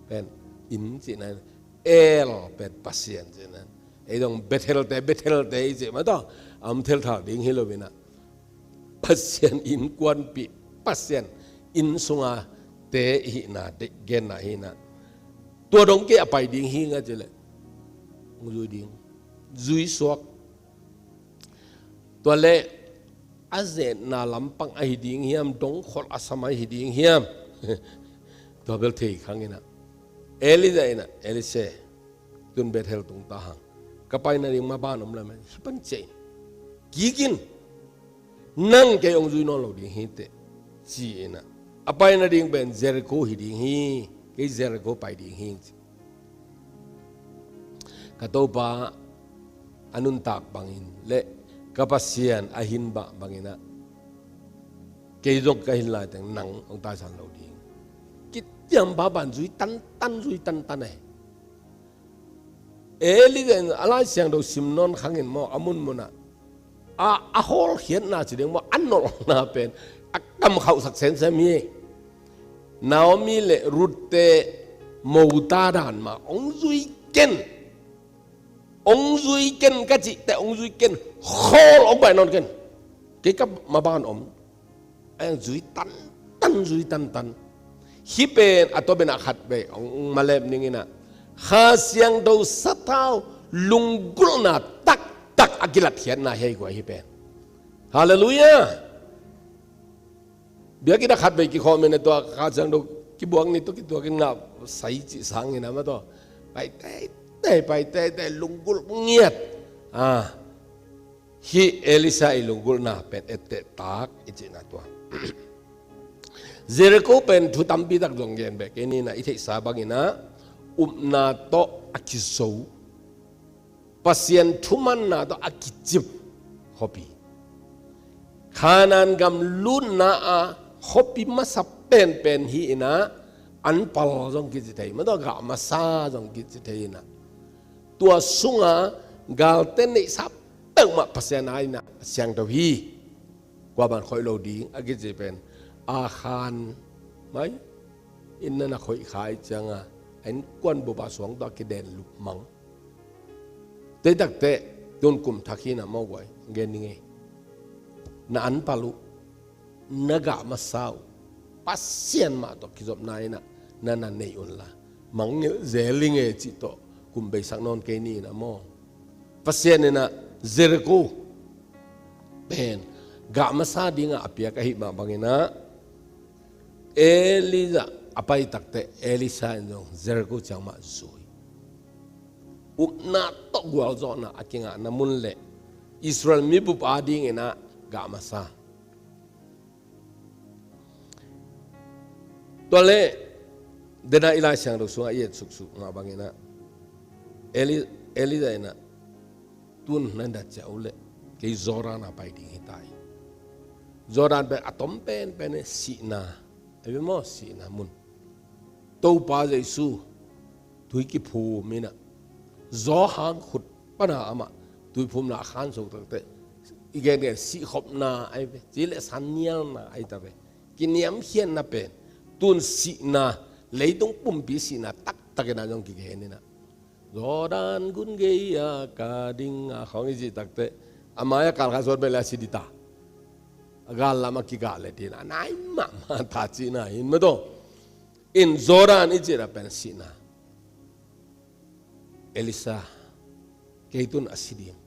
pen inn cihna, El pen Pasian cihna. Ei dong Bethel te, Bethel te i cih mah tawh, a om thelthal ding hi lo in a, Pasian innkuanpih, Pasian inn sunga te i hihna, te genna hi in a. Tua dong kei a pai ding hi ing a cih leh, hong zui ding, zui suak. Tua leh a zetna lampang ahi ding hiam, dongkhol a sam ahi ding hiam, tua bel thei khang in a, Elijah in a, Elisha, tun Bethel tung ta hang, ka paina ding maban om lai mah, hih pan ciah in, kik in, nang kei hong zui nawn lo ding hi teh, ci in a. A paina ding pen Jericho hi ding hi, kei Jericho pai ding hi, ci. Ka Topa a nuntak bangin leh ka Pasian a hin bah bangin a, kei zong ka hin lai teng nang hong taisan lo ding. Kiciam baban zui tantan, zui tantan eh. Elijah in a Lai Siangtho sim nawn khang in maw, a munmun ah a, a hawlkhiatna ci ding maw, a nolhna pen a kamkhauhsak semsem hi. Naomi le Ruth te mota dan mah hong zui ken. Hong zui ken ka cih teh hong zui ken. Khawl hong pai nawn ken. Kei ka maban om. A hong zui tantan, zui tantan. Hih pen a tawpin a khat vei hong malep ning in a, Kha Siangtho sathau lunggulhna taktak a kilatkhiatna hi ei kua hih pen. Halleluiah. Biakinn ah khat vei kikhawm in a, tua Kha Siangtho kibuak ni tawh kituak in ngah sai cih sangin a mah tawh, pai teitei, pai teitei, lunggulh ngiat. Ah, hih Elisha i lunggulhna pen etteh tak i cihna tua. Jericho pen thu tampi tak zong gen beh kei ni in a, i theihsa bangin a, upna tawh a kizo, Pasian thumanna tawh a kicip khuapi, Kanaan gam lutna a khuapi masa penpen hi in a, anpal zong kici thei, mah tawh gah masa zong kici thei in a, tua sunga galte neihsa peuhmah Pasian a in a siangtho hi. Kua ban khoih lo ding a kici pen, Akhan mai in na na khoih kha i cianga, a innkuan bup a suang tawh a kiden lupmang. Tei takteh tun kum thak hi in a maw guai, gen ning ei. Na anpal uh, na gah masa uh, Pasian mah tawh kizopna in a, na na nei un la, mangngilh zel ing e cih tawh kum beisak nawn kei ni in a maw. Pasian in a Jericho pen gah masa dinga a piak ahih mah bangin a, Elijah a pai takteh Elisha in zong Jericho ciang mah zui. Upna tawh gualzawhna a kingahna mun le Israel mibup a dingin a gah masa. Tua leh, dena i Lai Siangtho sungah i et suksuk mah bangin a, Eli-, Elijah in a, tun na dat ciah uh leh kei Jordan a pai ding hi ta hi. Jordan pen a tom penpen e, sihna, a bia maw, sihna mun. Topa Jesu tui kiphum in a, Johan khut pana amah tuiphumna a khanso takteh, i gengen sihkhopna ahi ve, ci leh sannialna ahi ta ve. Kiniamkhiatna pen, tun sihna, leitung pumpi sihna taktak in a zong kigen in a, Jordan gun gei-a ka ding a khawng i cih takteh, a mai-a kalkha suan pen leh a si ding ta. A gal lam a kigah leh ding a nai mahmah ta cihna hi in mah tawh. In Jordan i cih a pen sihna. Elisha, kei tun a si ding.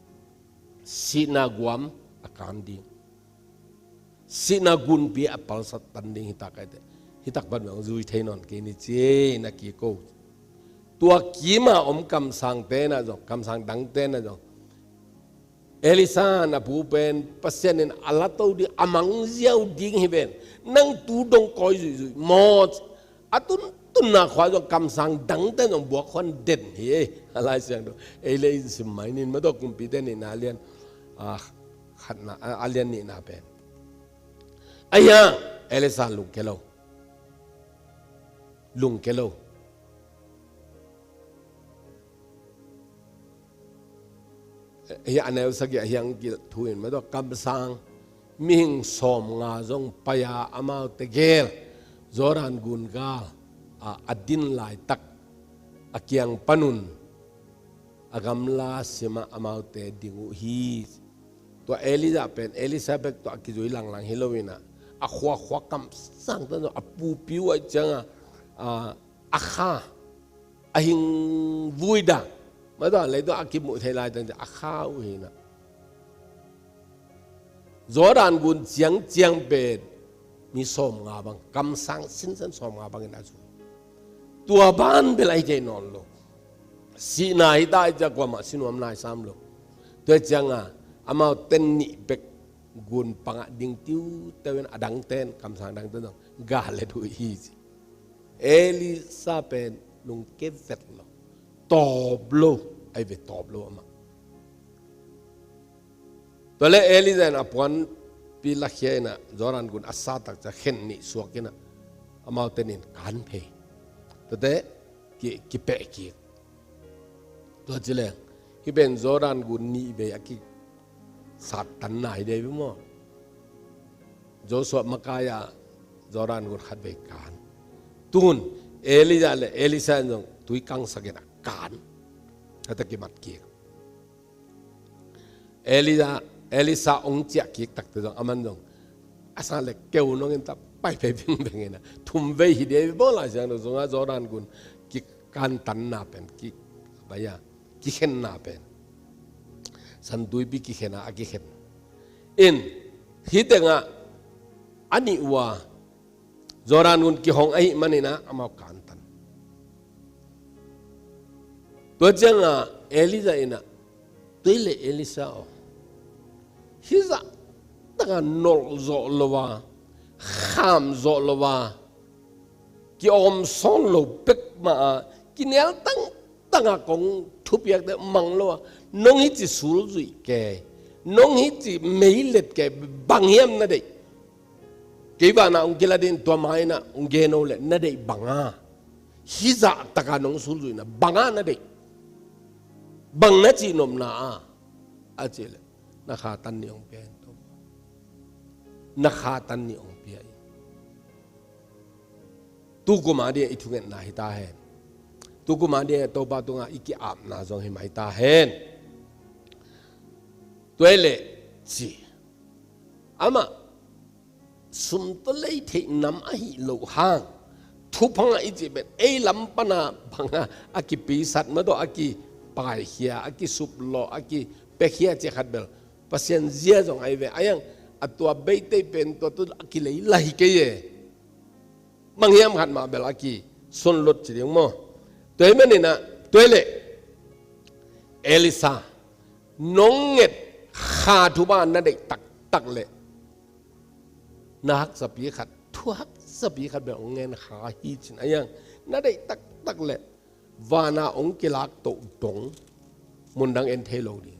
Sihna guam a kan ding. Sihna gunpi a palsat tan ding hi ta kai teh. Hi tak ban bang zui thei nawn kei ni ci ei na kiko. Tua kima om kamsang tena zong, kamsang dang tena zong, Elisha na pu pen Pasian in a lato ding, a mangziau ding hi ven. Nang tu dong kawi zuihzuih maw. A tun tunna khua zong kamsang dangte zong buak khuan den hi ei. A Lai Siangtho ei le in sim mai ning, mah tawh Kumpite nihna a lian, a, khatna, a, a lian nihna pen. Ahi hang Elisha lungke lo. Lungke lo. Hih a neu sagih ah hiang kilh thu in, mah tawh kamsang mihing sawmnga zong pai-a amaute gel Jordan gun gal a, a din laitak a kiang panun a gamla simah amaute ding uh hi. Tua Elijah pen Elisha bek tawh a kizui langlang hi lo in ah, a khuakhua kamsang tan a pupi uh ahih ciangin a, a kha a hing vui dan, mah tawh leitung a kimuh theih laitak a kha uh hi in ah. Jordan gun ciangciang pen mi sawmnga bang, kamsang sinsen sawmnga bangin a zui. Tua ban bel ahi kei nawn lo. Sihna hi ta ahih ciang kuamah si nuam nai sam lo. Tua ahih ciangin amaute nih bek gun pangah ding tiuteu in, a dangten, kamsang dangten zong gal le duh hi ci. Elisha pen lungke vet lo. Tawp lo, ahi ve, tawp lo amah. Tua leh Elijah in a puanpi lakhia in ah Jordan gun a sa tak ciang khen nih suak in ah, amaute nih kan phei. Tuate ki, kipeh kik. Tua ci leng, hih pen Jordan gun nih vei a kisattanna hi dei ve maw. Joshua makai-a Jordan gun khat vei kan. Tun Elijah le Elisha in zong tui kangsak in ah kan. Khat a kimat kik. Elijah, Elisha hong ciah kik takteh zong, aman zong a sa le keu nong in ta pai phei vingveng in ah, thum vei hi dei ve maw, Lai Siangtho sungah Jordan gun kikantanna pen, ki, baya, kikhenna pen. Santuipi kikhen a, a kikhen. In, hih tengah a nih uh a, Jordan gun kihong ahih manin ah amau kantan. Tua ciangin Elijah in ah, tua leh Elisha aw, hih zah tak a nolh zawh lo a, kham zawh lo a, ki-awm sawn lo pek mah a, kinial tangtang a kong thupiakte mang lo a, nong hih ci sulzuih kei, nong hih ci meilet kei, bang hiam na deih? Kei vanah hong kilat in, tua ma in ah hong gen o leh na deih bang a? Hih zah tak a nong sulzuihna bang a na deih? Bang na cihnopna a? A cih leh, na kha tan nih hong pia in, Topa. Na kha tan nih hong pia in. Tu kum a dingin i thungetna hi ta hen. Tu kum a dingin Topa tungah i ki-apna zong hi mai ta hen. Tua leh ci. Amah sum tawh lei theih nam ahi loh hang, thupha ngah i cih pen ei lam pan a bang a, a kipisat, mah tawh a kipaikhia, a kisuplawh, a kipiakhia cih khat bel Pasian zia zong ahi ve. Ahi hang a tua beitei pen tua tawh a kilei lai hi kei e. Bang hiam khat mah bel a kisunlut ci ding maw. Tua ahih manin ah, tua leh Elisha, nong nget kha thupha na deih taktak leh, na haksapi khat, thu haksapi khat bel hong ngen kha hi ci-in, ahi hang na deih taktak leh, van a hong kilak toh dong mundang en thei lo ding.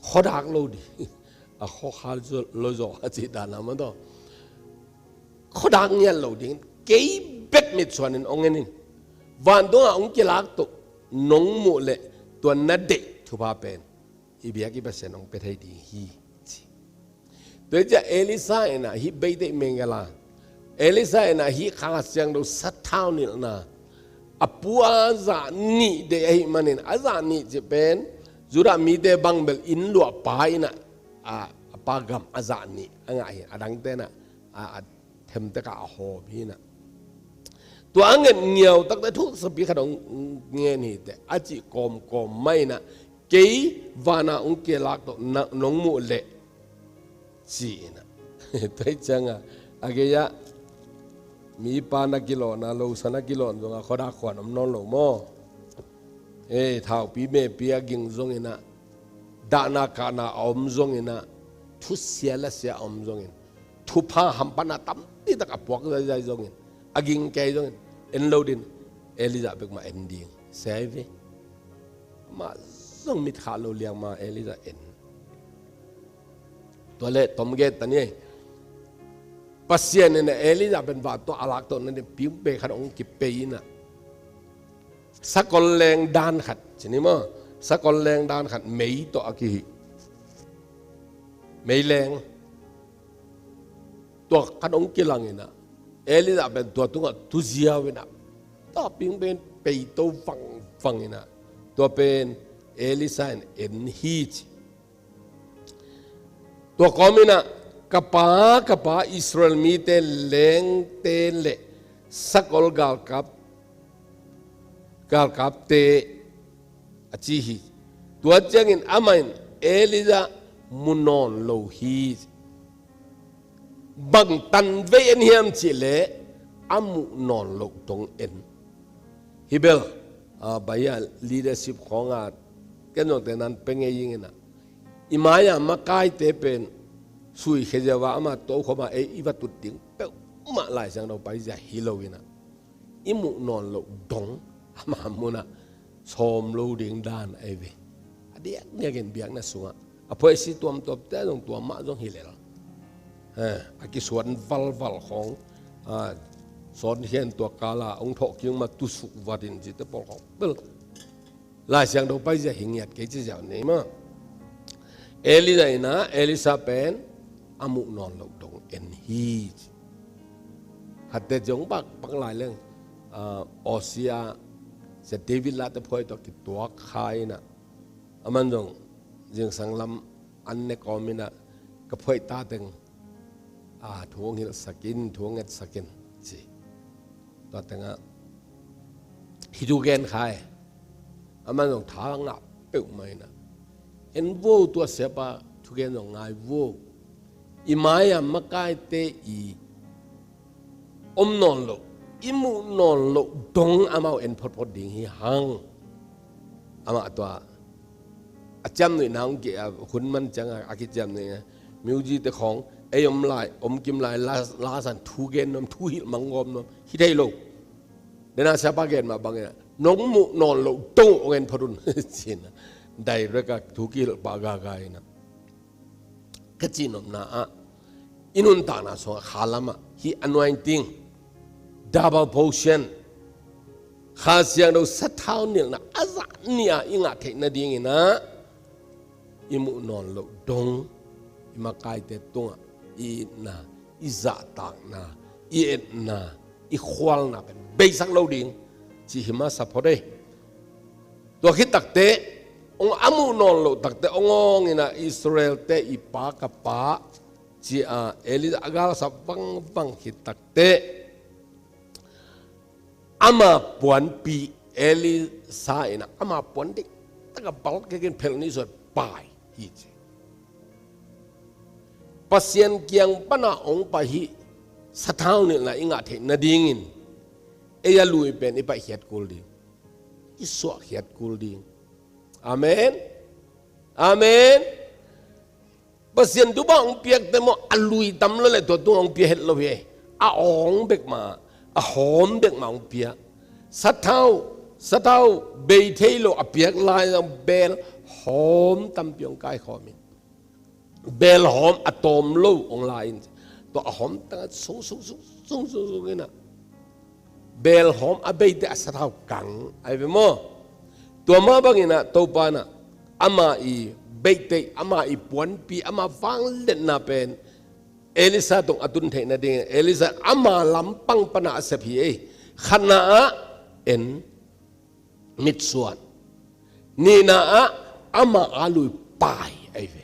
Khuadak lo ding. A khuakha lo zaw a cih dan a, mah tawh khuadak ngiat lo ding. Kei bek mitsuan in hong en in. Vantung a hong kilak toh nong muh leh, tua na deih thupha pen i biak i Pasian hong pia thei ding hi, ci. Tua hi ciang Elisha in ah hih beitei mengela, Elisha in ah hih Kha Siangtho sathau nilhna, a pu a zah nih deih ahih manin, a zah nih cih pen Judah mite bang bel inn luahpa in ah, a, a pa gam a zah nih a ngah hi, a dangte in ah, a, a themtek ah a hawm hi in ah. Tua a nget ngiau takte, thu haksapi khat hong ngen hi teh, a cih kawmkawm mah in ah, kei van a hong kilak toh na, nong muh leh, ci in ah. Tua hi ciang a, a gei ah mipa na kilawhna, losan a kilawhna zong a khuadak khuan om nawn lo maw. Eh, thaupi mepi a ging zong in ah, dahna kahna a om zong in ah, thusia lasia a om zong in, thupha hamphatna tampi tak a puak zaizai zong in, A ging kei zongin en lo din, Elijah bek mah en ding. Sia hi ve. Amah zong mit khah lo liang mah Elijah en. Tua leh tom gen ta ni ei. Pasian in Elijah pen vantungah a lak tawh na ding piang pen khat hong kipei in ah, sakol leng dan khat ci ni maw. Sakol leng dan khat mei tawh a kihi. Mei leng. Tua khat hong kilang in ah, Elijah pen tua tungah tu ziau in ah, tua piang pen pei to vangvang in ah, tua pen Elisha in en hi ci. Tua kawm in ah, ka pa, ka pa, Israel mite lengte le sakol galkap, galkapte, a ci hi. Tua ciangin amah in Elijah mu nawn lo hi. Bang tan vei en hiam cih leh a muh nawn loh dong en. Hi bel, ah, Baia leadership khawngah ken zong te nan pia ngei ing in ah, i mai-a makaite pen suikhia ziau a, amah tokhom a ei i va tut ding peuhmah Lai Siangtho paizia hi lo in ah, i muh nawn loh dong amah munah sawm lo ding dan ahi ve. A diakdiakin biakna sungah a phuaisi tuamtuamte zong tua mah zong hi lel. Eh, a kisuan valval khawng, ah, sawn hian tua kala hong thawh kik mah tusuk vat in cihte pawl khawng bel Lai Siangtho paizia hi ngiat kei ci ziau ni maw. Elijah in ah Elisha pen a muh nawn loh dong en hi. Khatte ciang bak bak lai leng, ah, Hosea, Sia David lahte phuai tawh kituak kha in ah, aman zong zingsang lam an ne kawm in ah, ka phuai ta teng, ah, thu hong hilhsak in, thu hong etsak in ci. Tua tengah hih thu gen kha e. Aman zong tha ngah peuhmah in ah, en vo, tua siapa thugen zong ngai vo. I mai-a makaite i om nawn loh, i muh nawn loh dong amau en photphot ding hi hang. Amah tua a ciamnuihna hong kih a hun man ciangah a kiciamnuih a, music te khawng ei om lai, om kim lai, la, la san thu gen nuam, thu hilh mang gawm nuam hi thei lo. Dena siapa gen mah bangin ah, nong muh nawn loh dong hong en phot un ci in ah, direct a thu kihilh pah gaga in ah, ka cihnopna ah, i nuntakna sungah kha lamah hih anointing, double portion, Kha Siangtho sathau nilhna a zah ni-a i ngah theih nadingin ah, i muh nawn loh dong, i makaite tungah i itna, i zahtakna, i etna, i khualna pen beisak lo ding cih hi masa phot ei. Tua khit takteh, hong a muh nawn loh takteh, hong awng in ah Israel-te i pa ka pa ci-a Elijah a galsak vangvang khit takteh, ama puanpi Elisha in ah, ama puan diktak a bal kekin phelh ni suan pai hi ci. Pasian kiang pana hong pai hih sathau nilhna i ngah theih nadingin, ei a lui pen i paihkhiat kul ding, i suahkhiat kul ding. Amen. Amen. Pasian tupa hong piakte maw, a lui tam lo leh tua tungah hong pia het lo hi. A awng bek mah, a hawm bek mah hong pia. Sathau, sathau bei thei lo a piak lai-a bel hawm tampi hong kaikhawm in, bel hawm a tawm lo hong la in, tua a hawm tangah sung sung sung sung sung sung in ah, bel hawm a beite a sathau kang ahi ve maw. Tua mah bangin ah Topa in ah, ama i beite, ama i puanpi, ama vangliatna pen Elisha tung a tun theih nadingin Elisha ama lampang pana a sep hi ei. Khatna ah en, mitsuan. Nihna ah ama a lui pai ahi ve.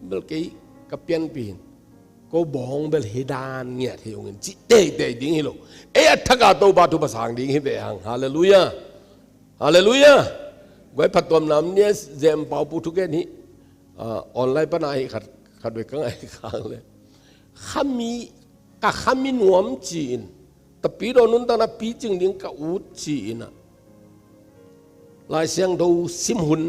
Bel kei ka pianpih in, ko bawng bel hi dan ngiat hi ung in cih teitei ding hi lo. Ei a thak a Topa thupha sang ding hi ve hang. Halleluiah. Halleluiah. Guai phattuamna om ni a, Zem Pau Pu thugen hi, ah, online pana hi khat, khat ve ka ngai khang le. Khami, ka khami nuam ci-in, tapidaw nuntakna picing ding ka ut ci-in ah, Lai Siangtho sim hun,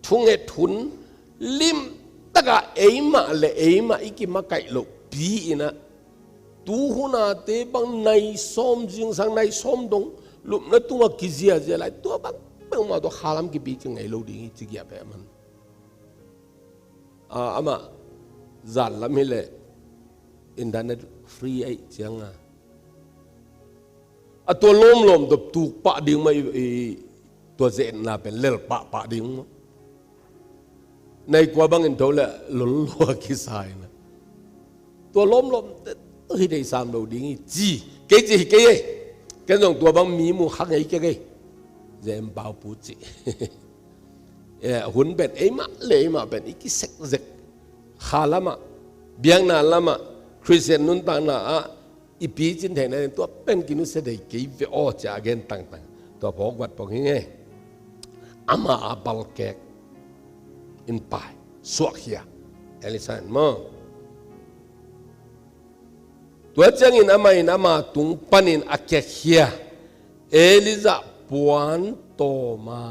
thunget hun, limtak a eimah le eimah i kimakaih loh pi-in ah, Tu hunate bang nai sawm zingsang, nai sawm dong lupna tungah kiziazia lai, tua bang bangmah tawh khalam kipi ci ngei lo ding hi ci giah peh a man. Ah, amah zanlam hileh internet free aih cianga a tua lawmlawm tawh tuk pah ding mah i, i tua zetna pen lel pahpah ding mah. Nai kua bangin tho le lon lua kisa ina. Tua lawmlawm te hi thei sam lo ding hi ci. Kei ci hi kei ei. Ken zong tua bang mi mu kha ngei kei ei. Zem pau pu ci. Eh, hun pen eimah le eimah pen i kisekzek kha lamah, biakna lamah, Khristian nuntakna ah i picin theihna in tua pen kinusia dei kei ve aw cia a gen tangtang. Tua phawk vat pong hi ngei. Ama a balkek in pai suakkhia Elisha in maw. Tua ciangin amah in ama tung panin a kiakhia Elijah puan tawma.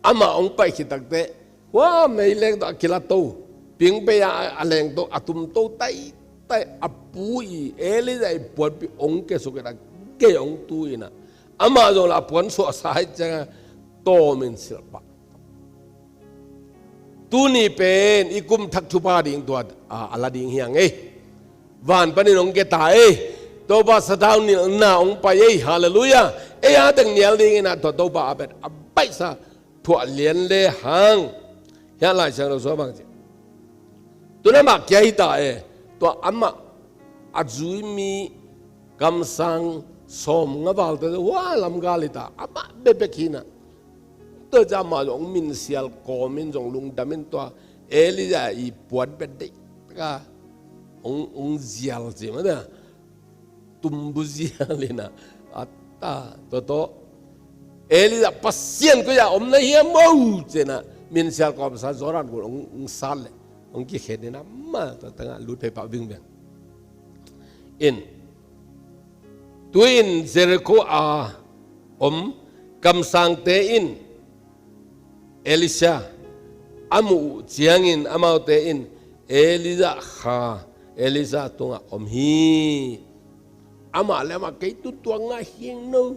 Amah hong paih khit takteh hua meileng tawh a kila to, pingpei a a leng to a tum to taitai a pu i Elijah i puanpi hong kiasuk in a gei hong tu ina. Amah zong la a puan suahsa hi cianga tawm in silh pah. Tuni pen i kum thak thupha ding tua a, a la ding hi hang ei. Van panin hong keta ei. Topa sathau nilhna hong pai ei. Halleluiah. Ei a teng nial dingin a tua Topa a bet a baihsa thuah lian le hang. Hiah Lai Siangtho sua bang ci. Tuna mah kia hi ta e. Tua amah a zui mi kamsang sawm nga valte hua lamgal hi ta. Amah bekbek hi na. Tua ca mah zong minsial kawmin zong lungdamin tua Elijah i puan pen deih taka hong, hong zial ci mah ta. Tumbu zial ina a ta toto Elijah Pasian ko ya om na hiam maw cina minsial kawmsa Jordan ko hong, hong sat le hong kikhen ina mah ta tanga lut phei pah vingveng. In Tuin Jericho a om kamsangte in Elisha a muh uh ciangin amaute in Elijah kha Elisha tungah om hi. Amah le amah kei tu tua ngah hieng no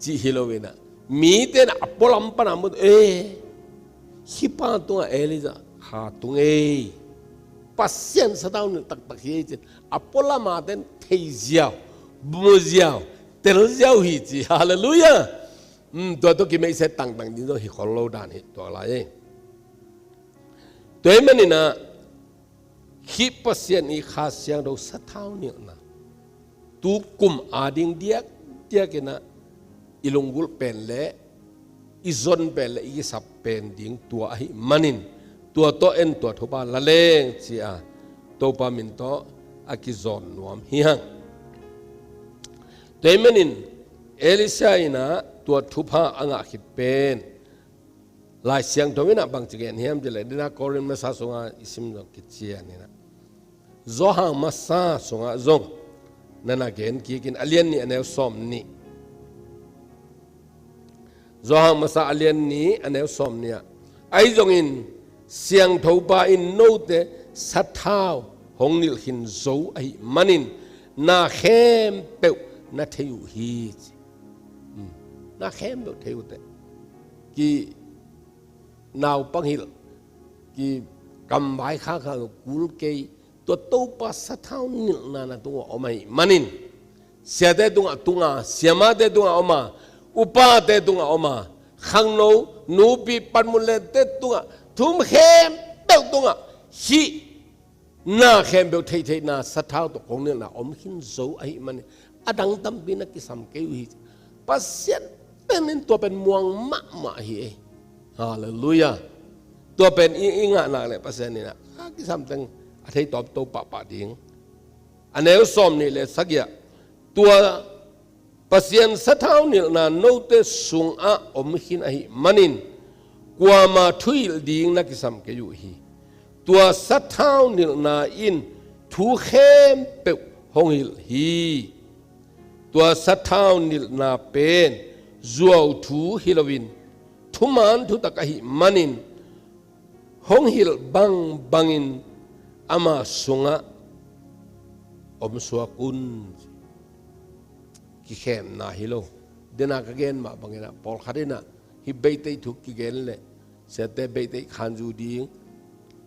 cih hi lo ina. Mite na a pualam pana mut e hih pa tungah Elijah kha tung ei. Pasian sathau nilh taktak hi ei cin a pualama ten thei ziau, mu ziau, tel ziau hi ci. Halleluiah. Tua tua kimeihset tangtang ding zaw hi khol lo dan hi tua lai ei. Tua ei maninah khih Pasian i Kha Siangtho sathau nilhna tu kum ading diakdiakinah i lunggulh pen le i zon pen le i kisap pen ding tua ahi manin tua tawh en tua thupha la leng ci-a Topa min tawh a kizawn nuam hi hang. Tua hi manin Elisha inah tua thupha a ngah khit pen Lai Siangtho inah bangci gen hiam cileh dina Korin masa sunga i sim zong kician inah Johan masa sungah zong nana gen kikin a lian nih a neu sawm nih. Johan masa a lian nih a neu sawm nih ah ahi zongin Siangthopa in note sathau hong nilh khin zo ahi manin na khempeuh na thei uh hi ci. Na khempeuh thei uh teh ki naupang hilh ki kamvai khakha kul kei tua Topa sathau nilhna na tungah om ahi manin siate tungah tunga siamate tungah oma upate tungah oma khangno nupi panmunlente tungah thum khempeuh tungah hih na khempeuh theihtheihna sathau tawh kong nilhna om khin zo ahi manin a dang tampi na kisam kei uh hi. Pasian penin tua pen muang mahmah hi ei. Halleluiah. Tua pen i, i ngah nak le Pasian inah a kisam teng a thei tawmto pahpah ding. A neu sawm nih le sagiah tua Pasian sathau nilhna note sungah om khin ahi manin kuama thuhilh ding na kisam kei uh hi. Tua sathau nilhna in thu khempeuh hong hilh hi. Tua sathau nilhna pen zuau thu hi loin thuman thutak ahi manin hong hilh bangbangin ama sungah om suak un. Kikhemna hi lo. Dena ka gen mah bangin ah, pawlkhat in ah, hih beitei thu kigen leh, siate beitei khanzu ding,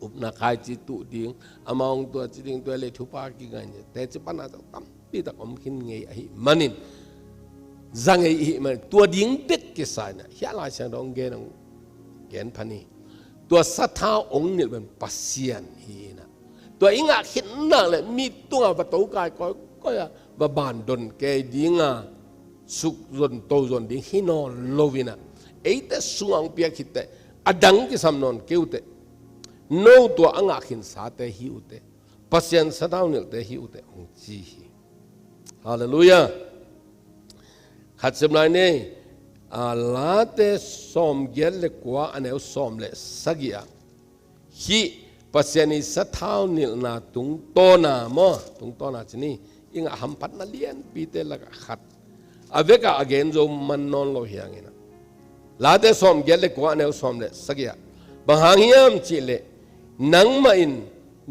upna khaici tuh ding, amah hong tua ci ding, tua leh thupha kingai ni. Teci pana zong tampi tak om khin ngei ahih manin, za ngei ahih manin, tua ding bek kisai na. Hih a Lai Siangtho hong gen, hong gen pha ni. Tua sathau hong nilh pen Pasian hi na. Tua i ngah khit nak leh mi tungah va to kai kawikawi a, va ban don kei ding a, suk zon to zon ding hi nawn lo in ah, eite sungah hong piak khit teh, a dang kisam nawn kei uh teh, no tua a ngah khinsate hi uh teh, Pasian sathau nilhte hi uh teh, hong ci hi. Halleluiah. Khat sim lai ni. A, Late sawmgiat le kua, a neu sawm le sagih ah, hih Pasian i sathau nilhna tungtawna maw, tungtawna ci ni, i ngah hamphatna lianpite lakah khat, a vekah a gen zo man nawn lo hi hang in ah, Late sawmgiat le kua, a neu sawm le sagih ah, bang hang hiam cih leh, nangmah in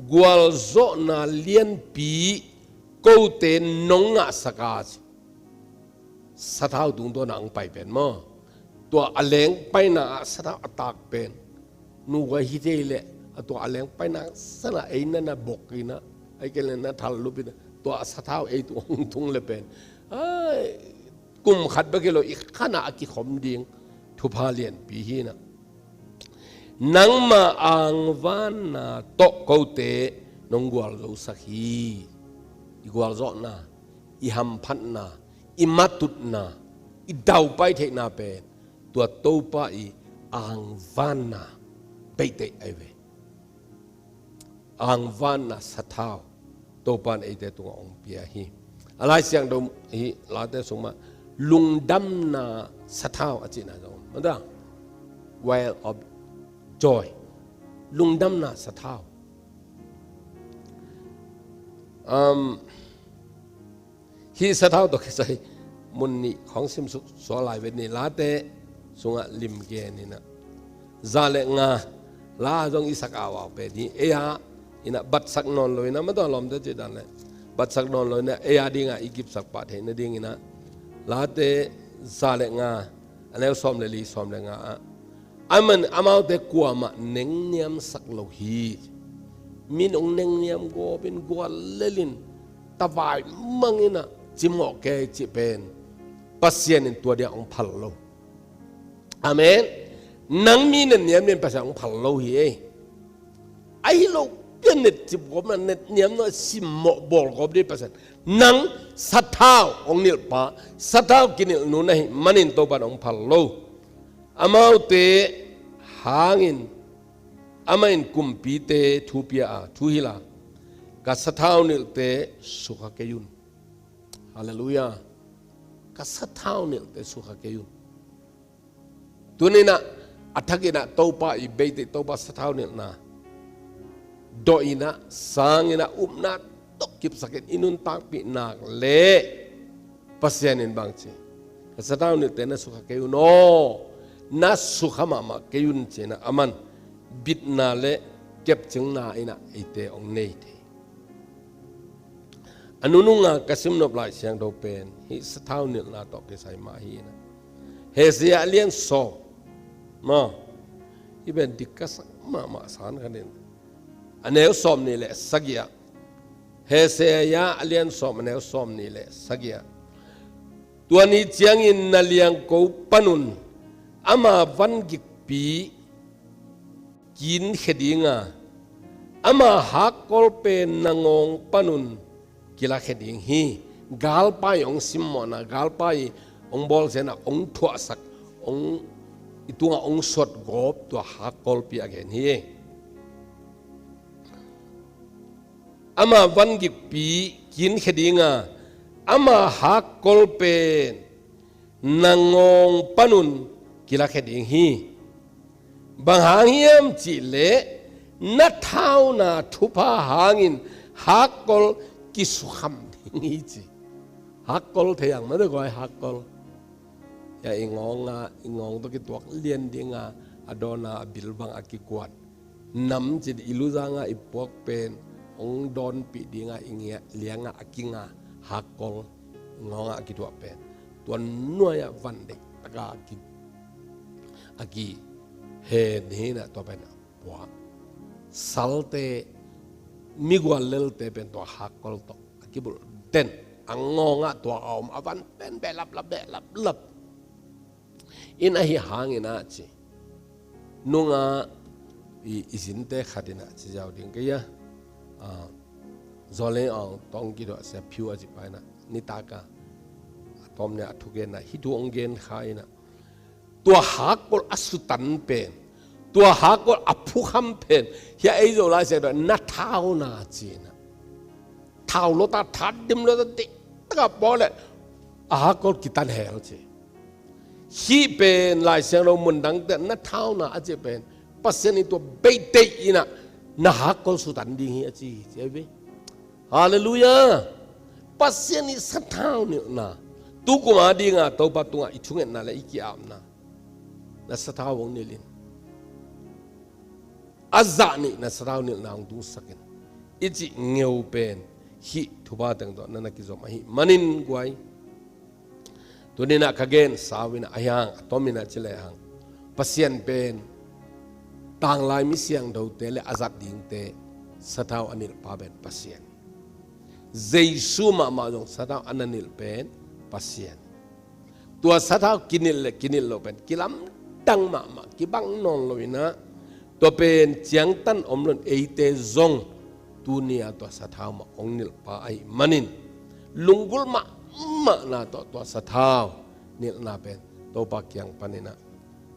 gualzawhna lianpi kote nong ngahsak a, ci. Sathau tungtawna hong pai pen maw, tua a leng paina ah sathau a tak pen, nu guai hi thei leh, a tua a leng paina sana ei na na bok in ah, ahih kei leh na thal lup in ah, tua a sathau ei tung hong tung leh pen, ai, kum khat bek hi lo, i khan ah a kikhom ding thupha lianpi hi na. Nangma angvanna tawh kote nong gualzosak hi. I gualzawhna, i hamphatna, i matutna, i daupai theihna pen tua Topa i angvanna beitei ahi ve. Angvanna sathau Topa in eite tungah hong pia hi. A Lai Siangtho hih Late sung mah lungdamna sathau a cihna zong om. Mada, oil of joy. Lungdamna sathau. Um, hih sathau tawh kisai mun nih khawng sim suk suak lai vet ni. Late sungah lim gen in ah, za le nga, la zong i sak a vak pen hi. Ei a in ah batsak nawn lo in ah, mada lawmte cih dan leh, batsak nawn lo in ah, ei a ding ah i kipsak pah theih nading in ah, Late za le nga, a neu sawm le li, sawm le nga ah, aman amaute kuamah nengniamsak lo hi. Min hong nengniam gawp in, guallel in, tavai mang in ah cimawh kei cih pen, Pasian in tua ding ah hong phal lo. Amen. Nang mi nengniam ding Pasian hong phal lo hi ei. Ahi lo, pian netcip gawp na, netniam na, simmawh bawl gawp ding Pasian. Nang sathau hong nilhpa, sathau kinilhnu na hih manin Topa in hong phal lo. Amaute hangin, amah in kumpite thu pia a, thu hilh a, ka sathau nilhte sukha kei un. Halleluiah. Ka sathau nilhte sukha kei un. Tuni in ah, a thak in ah Topa i beitei, Topa sathau nilhna dawh in ah, sang in ah, upna tawh kipsak in i nuntakpih nak leh, Pasian in bang ci, ka sathau nilhte na sukha kei un aw, na sukha mahmah kei un, ci in ah aman bitna le kepcingna in ah eite hong nei thei. A nunung a ka simnop Lai Siangtho pen hih sathau nilhna tawh kisai mah hi in ah, Hosea a lian sawm maw, hih pen dik ka sak mahmah san khat in, a neu sawmnih le sagih ah, Hosea a lian sawm, a neu sawmnih le sagih ah, tua ni ciangin na liangko panun ama vangikpi kinkhia ding a, ama hakkol pen na ngawng panun kilakhia ding hi. Galpa i hong simmawhna, galpa i hong bawlsiatna, hong thuahsak, hong, i tungah hong suat gawp tua hakkolpi a gen hi. Ama vangikpi kinkhia ding a, ama hakkol pen na ngawng panun kilakhia ding hi. Bang hang hiam cih leh na thauna thupha hangin hakkol kisukham ding hi, ci. Hakkol thei ang mah teh guai, hakkol. Ya, i ngawng a, i ngawng tawh kituak lian ding a, a dawn a, a bil bang a kikuat nam ci, i luzang a i puak pen, hong dawnpih dinga i ngiat lianga a kinga hakkol ngawngah a kithuah pen tua nuai-ah van deihtaka a ki, a kihen hi inah tua pen a puak. Salte, migual lelte pen tua hakkol tawh a kibulh den a ngawngah tua a om a van pen behlaplap behlaplap. In ahi hangin ah ci nunga i, i zinte khat inah ci ziau ding kei a, a, Zoleng Aung Tong kituah sia phiu a ci pa inah nitaka a tawm nia a thugenna hih thu hong gen kha inah tua hakkol a sutan pen, tua hakkol a phukham pen hia ei Zo Lai Siangtho na thauna ci inah thau lota, thadim lota, deihtaka pawh le a hakkol kitan hel ci. Hih pen Lai Siangtho mundangte na thauna a cih pen Pasian in tua beitei inah na hakkol sutan ding hi a ci hi ci a ve. Halleluiah. Pasian i sathau nilhna, tukuma dinga Topa tungah i thungetna le i ki-apna, na sathau hong nilhin, a zah nih na sathau nilhna hong tungsakin i cih ngeu pen hih thupha teng tawh na na kizom ahih manin guai. Tuninah ka gen sau inah ahi hang a tom inah ci le hang Pasian pen tanglai mi siangthote le a zat dingte sathau a nilhpa pen Pasian. Jesu mahmah zong sathau a na nilh pen Pasian. Tua sathau kinilh le kinilh loh pen kilamdang mahmah, kibang nawn lo inah tua pen ciangtan om loin eite zong tuni-a tua sathau mah hong nilhpa ahih manin lunggulh mahmahna tawh tua sathau nilhna pen Topa kiang paninah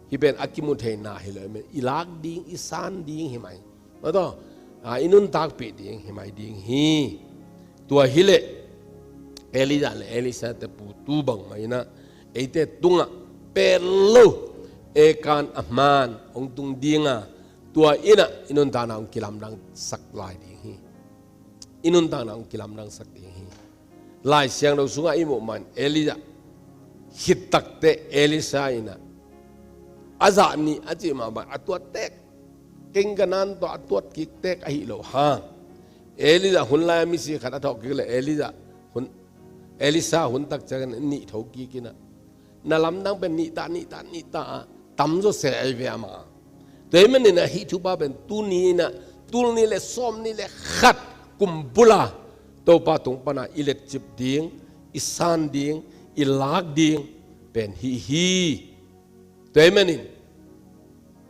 hih pen a kimu theihna hi lo, i lak ding, i san ding hi mai. Mataw, a, i nuntakpih ding hi mai ding hi. Tua hileh Elijah le Elisha te pu tu bangmah inah eite tungah pel lo, ekan a hmaan hong tung dinga tua inah i nuntakna hong kilamdangsak lai ding hi. I nuntakna hong kilamdangsak ding hi. Lai Siangtho sungah i muh man Elijah khit takte Elisha inah a zah nih a cih mah bang a tuat tek, kingkanan tawh a tuat kik tek ahi lo hang. Elijah hun lai-a misi khat a thawh kik le Elijah hun, Elisha hun tak ciangin nih tho kik inah na lamdang pen nihta nihta nihta a tamzaw se ahi ve amah. Tua ahih manin ah hih thupha pen tuni inah tul nih le sawm nih le khat kum bula Topa tung pana i letcip ding, i san ding, i lak ding pen hih hi. Tua ahih manin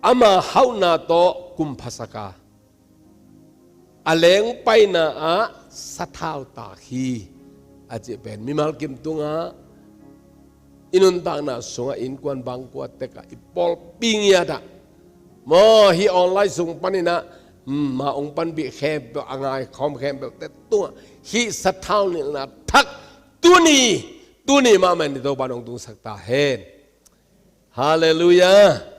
ama hauhna tawh kum phasaka a lengpaina ah sathau tak hi a cih pen mimal kim tungah i nuntakna sungah innkuan bangkua tekah i pawlpi ngiatah maw hih online sung paninah ma hong panpih khempeuh a ngaikhawm khempeuhte tungah hih sathau nilhna thak tuni, tuni mahmah in Topa in hong tungsak ta hen. Halleluiah.